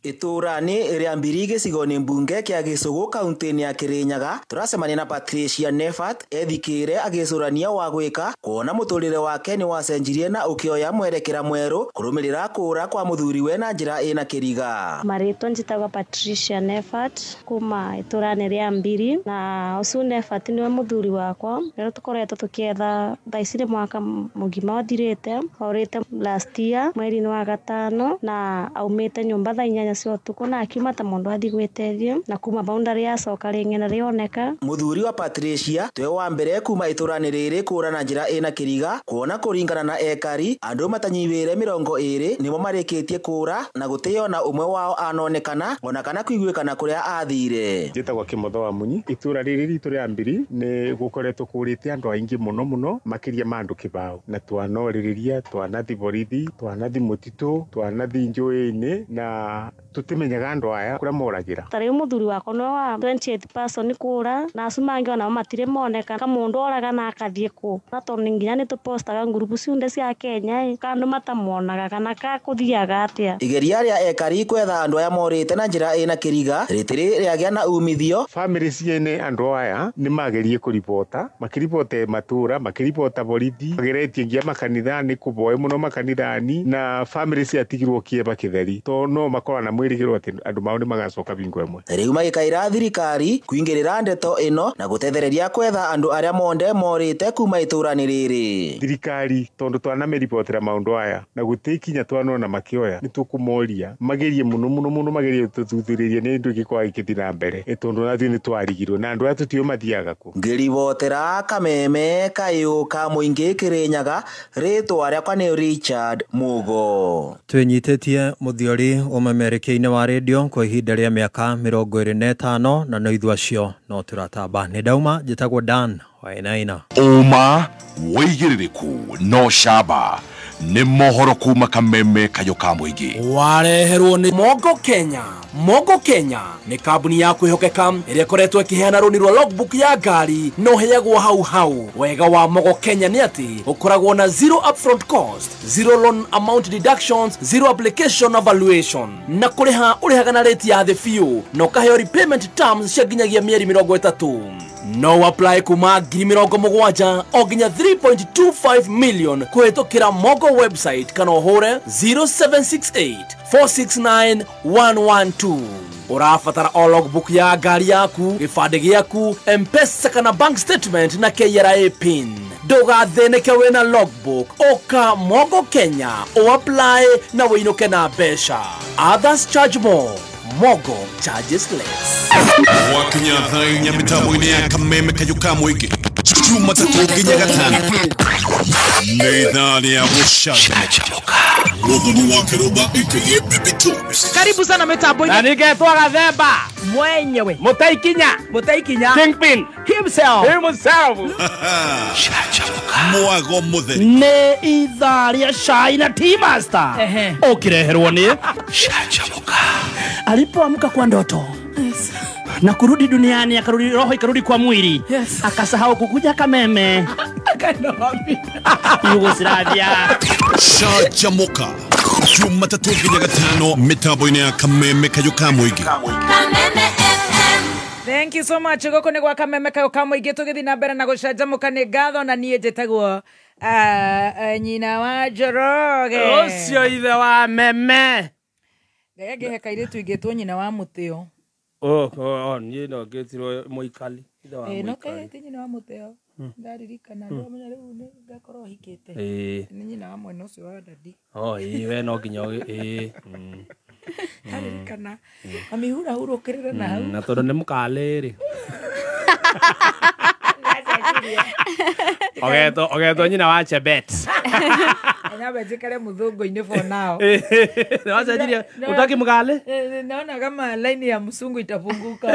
[SPEAKER 1] Itũũra-inĩ rĩa Mbiri gĩcigo-inĩ mbunge kĩa Gĩcũgũ kaunti-inĩ ya Kirinyaga tũracemania na Patricia Nefat ethikĩire agĩcũrania wa gwĩka kuona mũtũrĩre wake nĩ wacenjirie na ũkĩoya mwerekera mwerũ kũrũmĩrĩra kũra kwa mũthuriwe na njĩra ĩna kĩriga.
[SPEAKER 5] Marĩtwa njĩtagwo Patricia Nefat kuma itũũra-inĩ rĩa Mbiri, na ũcio Nefat nĩwe mũthuri wakwa rĩrĩa tũkoretwo tũkĩetha thaa ici nĩ mwaka mũgima ũthirĩte, orĩte last year mweri-inĩ wa gatano, na aumĩte nyũmba thaa 8 cia ũtukũ na akiuma ta mũndũ athiĩ gwĩteithia, na kuma bau ndarĩ acoka rĩngĩ na rĩoneka.
[SPEAKER 1] Mũthuri wa Patricia twe wa mbere kuma itũũra-inĩ rĩrĩ kũra na njĩra ĩna kĩriga kuona kũringana na ekari andũ matanyihĩire 20 nĩmo marĩkĩtie kũra na gũtĩo na ũmwe wao anonekana ona kana kũiguĩkana kũrĩa athire.
[SPEAKER 6] Njĩtagwo Kĩmotho wa Munyi. Itũũra rĩrĩ ritũ rĩa Mbiri nĩ gũkoretwo kũrĩte andũ aingĩ mũno mũno makĩria ma andũ kĩbao, na twanorĩrĩria twanathi borithi twanathi mũtitũ twanathi njũĩ-inĩ na tutimenyaga andũ aya kũrĩa moragĩra.
[SPEAKER 5] Ta rĩu mũthuri wakwa nĩwe wa 28 person kũra, na acio mangĩ onao matirĩ moneka, kamũndũ oraga na akathiĩ kũ, na tondũ nginya nĩ tũpostaga ngurubu ciothe cia Kenya ĩ, ka andũ matamonaga kana ka kũthiaga atĩa.
[SPEAKER 1] Igeria rĩa ekari kwetha andũ aya morĩte na njĩra ĩna kĩriga rĩtirĩ rĩagĩa na umithio.
[SPEAKER 6] Bamĩrĩ ciene andũ aya nĩ magerie kũribota, makĩribote matũũra, makĩribota borithi, mageretie nginya makanithani kũboe mũno makanithani, na bamĩrĩ ciatigirwo kĩeba kĩtheri to no makorwo na mwĩrĩgĩrwo atĩ andũ mao nĩ magacoka bingo ĩmwe.
[SPEAKER 1] Rĩu magĩkaĩra thirikari kũingĩrĩra ndeto ĩno na gũtethereria kwetha andũ arĩa monde morĩte kuma itũũra-inĩ rĩrĩ.
[SPEAKER 6] Thirikari tondũ twanamĩribotera maũndũ aya na gũtĩkinya twanona makĩoya nĩ tũkũmoria magerie mũno mũno mũno magerie tũthuthurĩrie nĩ ũndũ gĩkoragwo gĩgĩthiĩ na mbere tondũ nathuĩ nĩ twarigirwo na andũ aya tũtiũĩ mathiaga kũ.
[SPEAKER 1] Ngĩribotera Kameme kayũ ka mũingĩ Kirinyaga, rĩtwa rĩakwa nĩ Richard Mugo.
[SPEAKER 16] Twĩnyitĩtie mũthiori ũmemerekia-inĩ wa redio kwa ihinda rĩa mĩaka 25 na no ithuĩ acio no tũratamba. Nĩ ndauma, njĩtagwo Dan Wainaina.
[SPEAKER 2] Ũma wĩigĩrĩrĩku no camba nĩ mohoro kuma Kameme kayũ ka mũingĩ.
[SPEAKER 3] Wareherwo nĩ Mogo Kenya. Mogo Kenya nĩ kambuni ya kwĩhokeka ĩrĩa ĩkoretwo ĩkĩheana rũni rwa logbook ya ngari no heagwo hau hau. Wega wa Mogo Kenya nĩ atĩ ũkoragwo na zero upfront cost, zero loan amount deductions, zero application evaluation, na kũrĩha ũrĩhaga na rate ya thĩ biũ na ũkaheo repayment terms cia nginyagia mĩeri 30. No apply kuma 70,000 o nginya 3.25 million kũhĩtũkĩra Mogo website kana ũhũre 0768 469 112. Ũrabatara o logbook ya ngari yaku, gĩbandĩ gĩaku, M-Pesa kana bank statement na KRA pin. Ndũgathĩnĩke wĩna logbook, ũka Mogo Kenya, ũapply na wĩinũke na mbeca. Others charge more, Mogo charges less.
[SPEAKER 2] Wakinya thaa inya mĩtambo-inĩ ya Kameme kayũ ka mũingĩ Jumatatũ nginya Gatano nĩ ithaa rĩa gũcanjamũka. Mũthoni wa Kĩrũmba aka Baby Toast.
[SPEAKER 8] Karibu sana mitambo-inĩ.
[SPEAKER 9] Na ningetwo Gathemba
[SPEAKER 8] mwenyewe,
[SPEAKER 9] Mũtaikinya Kingpin
[SPEAKER 8] himself.
[SPEAKER 2] Mwago mũtheri
[SPEAKER 9] nĩ ithaa rĩa cai na Tea Master ũkĩreherwo nĩ Canjamũka. Alipoamka kwa ndoto na kurudi duniani, akarudi roho ikarudi kwa mwili.
[SPEAKER 8] Yes.
[SPEAKER 9] Akasahau kukuja Kameme.
[SPEAKER 8] Akaenda wapi?
[SPEAKER 9] Yugoslavia.
[SPEAKER 2] Canjamũka Jumatatũ nginya Gatano mĩtambo-inĩ ya Kameme kayũ ka mũingĩ.
[SPEAKER 8] Kameme FM. Thank you so much. Gũkũ nĩ gwa Kameme kayũ ka mũingĩ tũgĩthiĩ na mbere na gũcanjamũka. Nĩ ngatho na niĩ njĩtagwo nyina wa Njoroge.
[SPEAKER 9] Ũcio ithe wa Meme.
[SPEAKER 8] Ngai angĩhe kairĩtu ingĩtwo nyina wa Mũtĩo.
[SPEAKER 9] Oh, niĩ no ngĩtirwo Mũikali, ithe wa
[SPEAKER 8] Ĩĩ, no
[SPEAKER 9] Mũikali.
[SPEAKER 8] ti nyina wa Mũteo. Ndaririkana ndamenya rĩu nĩ ngakorwo hikĩte. Nĩ nyina wa mwena ũcio wa dadi.
[SPEAKER 9] Oh, ĩĩ, we no nginya ĩĩ.
[SPEAKER 8] Ndaririkana. Mami hurahurũkĩrĩre na hau.
[SPEAKER 9] Na tondũ nĩ mũkalĩ rĩ. Ogetwo nyina wa Chebet.
[SPEAKER 8] Nyambe njikare mũthũngũ-inĩ for now.
[SPEAKER 9] Wacenjirie utaki mũkalĩ?
[SPEAKER 8] Naona kama laini ya msungu itafunguka.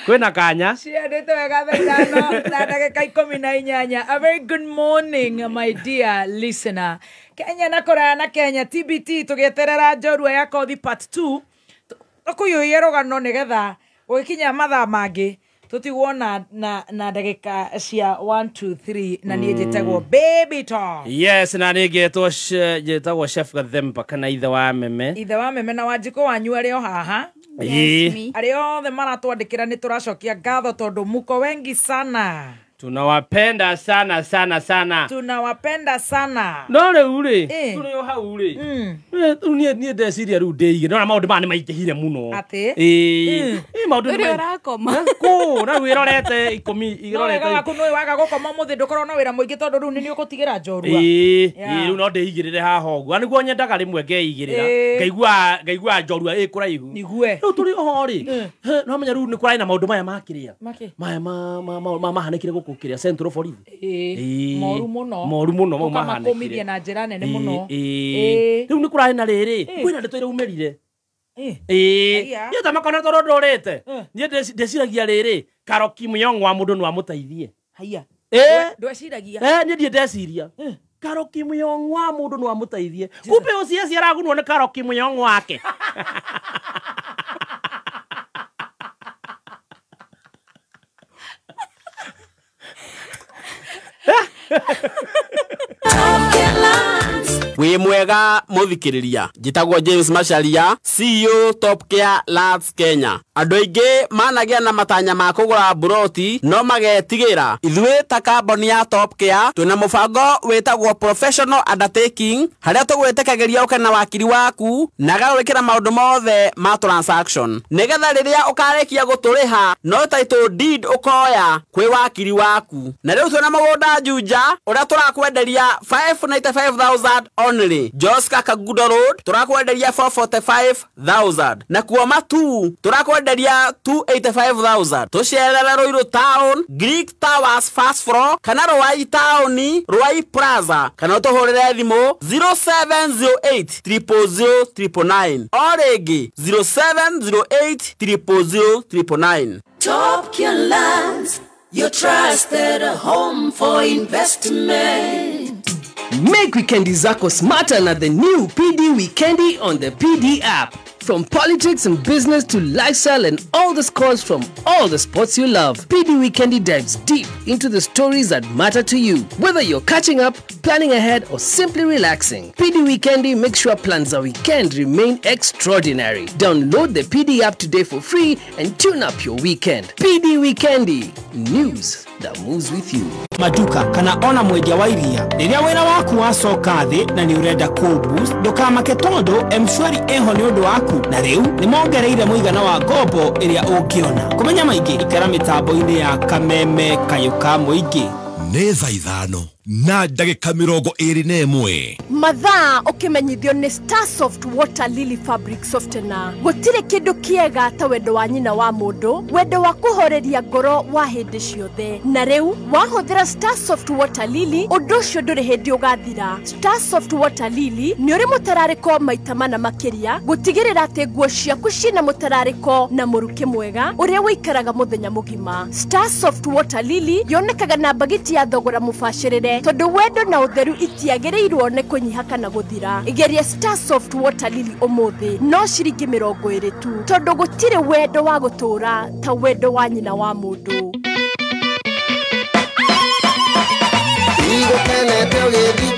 [SPEAKER 9] Kwĩna kanya.
[SPEAKER 8] Ciandĩte wega thaa 5 na ndagĩka 18. A very good morning my dear listener. Kenya na kũraya na Kenya TBT tũgĩeterera njorua ya kothi part 2. Tũkũiyũria rũgano nĩgetha gũgĩkinya mathaa mangĩ tũtigwo na ndagĩka cia 1 2 3 na niĩ njĩtagwo Baby Talk.
[SPEAKER 9] Yes, na niĩ njĩtagwo Chef Gathemba kana ithe wa meme.
[SPEAKER 8] Ithe wa meme na Wanjikũ wanyu arĩ o haha.
[SPEAKER 9] Yes,
[SPEAKER 8] arĩa othe maratwandĩkĩra nĩ tũracokia ngatho tondũ muko wengi sana.
[SPEAKER 9] Tunawapenda sana sana sana.
[SPEAKER 8] Tunawapenda sana.
[SPEAKER 9] No rĩu rĩ, tũrĩ o hau rĩ. Rĩu niĩ ndeciria rĩu ndĩige. Nĩwona maũndũ maya nĩ maingĩhire mũno.
[SPEAKER 8] Atĩ?
[SPEAKER 9] Ĩĩ. Maũndũ nĩ
[SPEAKER 8] Ũrĩa
[SPEAKER 9] ũrakoma. Kũ, na rĩu ĩrorete 10,
[SPEAKER 8] No wega
[SPEAKER 9] ĩrorete.
[SPEAKER 8] waku nĩ waga gũkoma ũmũthĩ ndũkorwo na wĩra mũingĩ tondũ rĩu nĩ ũgũtigĩra njorua.
[SPEAKER 9] Ĩĩ, rĩu no ndĩigĩrĩre haha ũguo. Na nĩguo nyendaga rĩmwe ngeigĩrĩra. Ngaigua njorua ĩ kũraihu.
[SPEAKER 8] Igue.
[SPEAKER 9] Rĩu tũrĩ oho rĩ. No menya rĩu nĩ kũrarĩ na maũndũ maya ma kĩrĩa. Maya ma mahanĩkire gũkũ kĩrĩa Central Borithi.
[SPEAKER 8] Moru mũno.
[SPEAKER 9] Moru mũno mau mahanĩkire.
[SPEAKER 8] Ũkamakũmithia na njĩra nene mũno.
[SPEAKER 9] Rĩu nĩ kũrarĩ na rĩrĩ. Kwĩna ndeto iraumĩrire. Ĩĩ. Niĩ tamakona tondũ ndũrĩte. Niĩ ndĩciragia rĩrĩ, Karoki Muyong wa mũndũ no amũteithie.
[SPEAKER 8] Haiya. Ndweciragia.
[SPEAKER 9] Niĩ ndirĩ ndeciria. Karoki Muyong wa mũndũ no amũteithie. Kumbe ũcio aragunwo nĩ Karoki Muyong wake.
[SPEAKER 4] Wĩ mwega mũthikĩrĩria, njĩtagwo James Macharia, CEO Top Care Lands Kenya. Andũ aingĩ managĩa na matanya ma kũgũra mburoti no magetigĩra. Ithuĩ ta kambuni ya Top Care twĩna mũbango wĩtagwo Professional Undertaking harĩa tũgwĩtĩkagĩria ũke na wakiri waku na agagwĩkĩra maũndũ mothe ma transaction nĩgetha rĩrĩa ũkarĩkia gũtũrĩha no title deed ũkoya kwĩ wakiri waku. Na rĩu twĩna mũgũnda Juja ũrĩa tũrakwenderia 595,000 only. Joska Kagudo Road turakwenderia 445,000 na kuo Matu turakwenderia 285,000. Tucerere Ruiru Town, Greek Towers first floor kana Ruai Town, Ruai Plaza kana utuhurire thimu 0708 000 999 o rĩngĩ 0708 000 999.
[SPEAKER 7] Top Care Lands, your trusted home for investment.
[SPEAKER 10] Make weekendi zako smarter na the new PD Weekendi on the PD app. From politics and business to lifestyle and all the scores from all the sports you love, PD Weekendi dives deep into the stories that matter to you. Whether you're catching up, planning ahead, or simply relaxing, PD Weekendi makes sure plans a weekend remain extraordinary. Download the PD app today for free and tune up your weekend. PD Weekendi, news that moves with you.
[SPEAKER 11] Maduka kana ona mwendia wa iria rĩrĩa wĩra waku wacoka thĩ na nĩ ũrenda kũ-boost ndũkamake tondũ M-Shwari ĩho nĩ ũndũ waku na rĩu nĩ mongereire mũigana wa ngombo ĩrĩa ũngĩona. Kũmenya maingĩ ikara mĩtambo-inĩ ya Kameme Kayũ ka Mũingĩ.
[SPEAKER 12] Nĩ thaa 5 na ndagĩka 21.
[SPEAKER 17] Mathaa ũkĩmenyithio nĩ Starsoft Water Lily Fabric Softener. Gũtirĩ kĩndũ kĩega ta wendo wa nyina wa mũndũ, wendo wa kũhoreria ngoro wa hĩndĩ ciothe. Na rĩu wahũthĩra Starsoft Water Lily, ũndũ ũcio ndũrĩ hĩndĩ ũgathira. Starsoft Water Lily nĩ ũrĩ mũtararĩko maita mana makĩria, gũtigĩrĩra atĩ nguo ciaku ciĩna mũtararĩko na mũrukĩ mwega ũrĩa ũikaraga mũthenya mũgima. Starsoft Water Lily yonekaga na mbagiti ya thogora mũbacĩrĩre tondũ wendo na ũtheru itiagĩrĩirwo nĩ kũnyiha kana gũthira. Igeria Starsoft Water Lily ũmũthĩ no ciringi 20 tu, tondũ gũtirĩ wendo wa gũtũũra ta wendo wa nyina wa mũndũ.
[SPEAKER 26] Igũkenete ũgĩthiĩ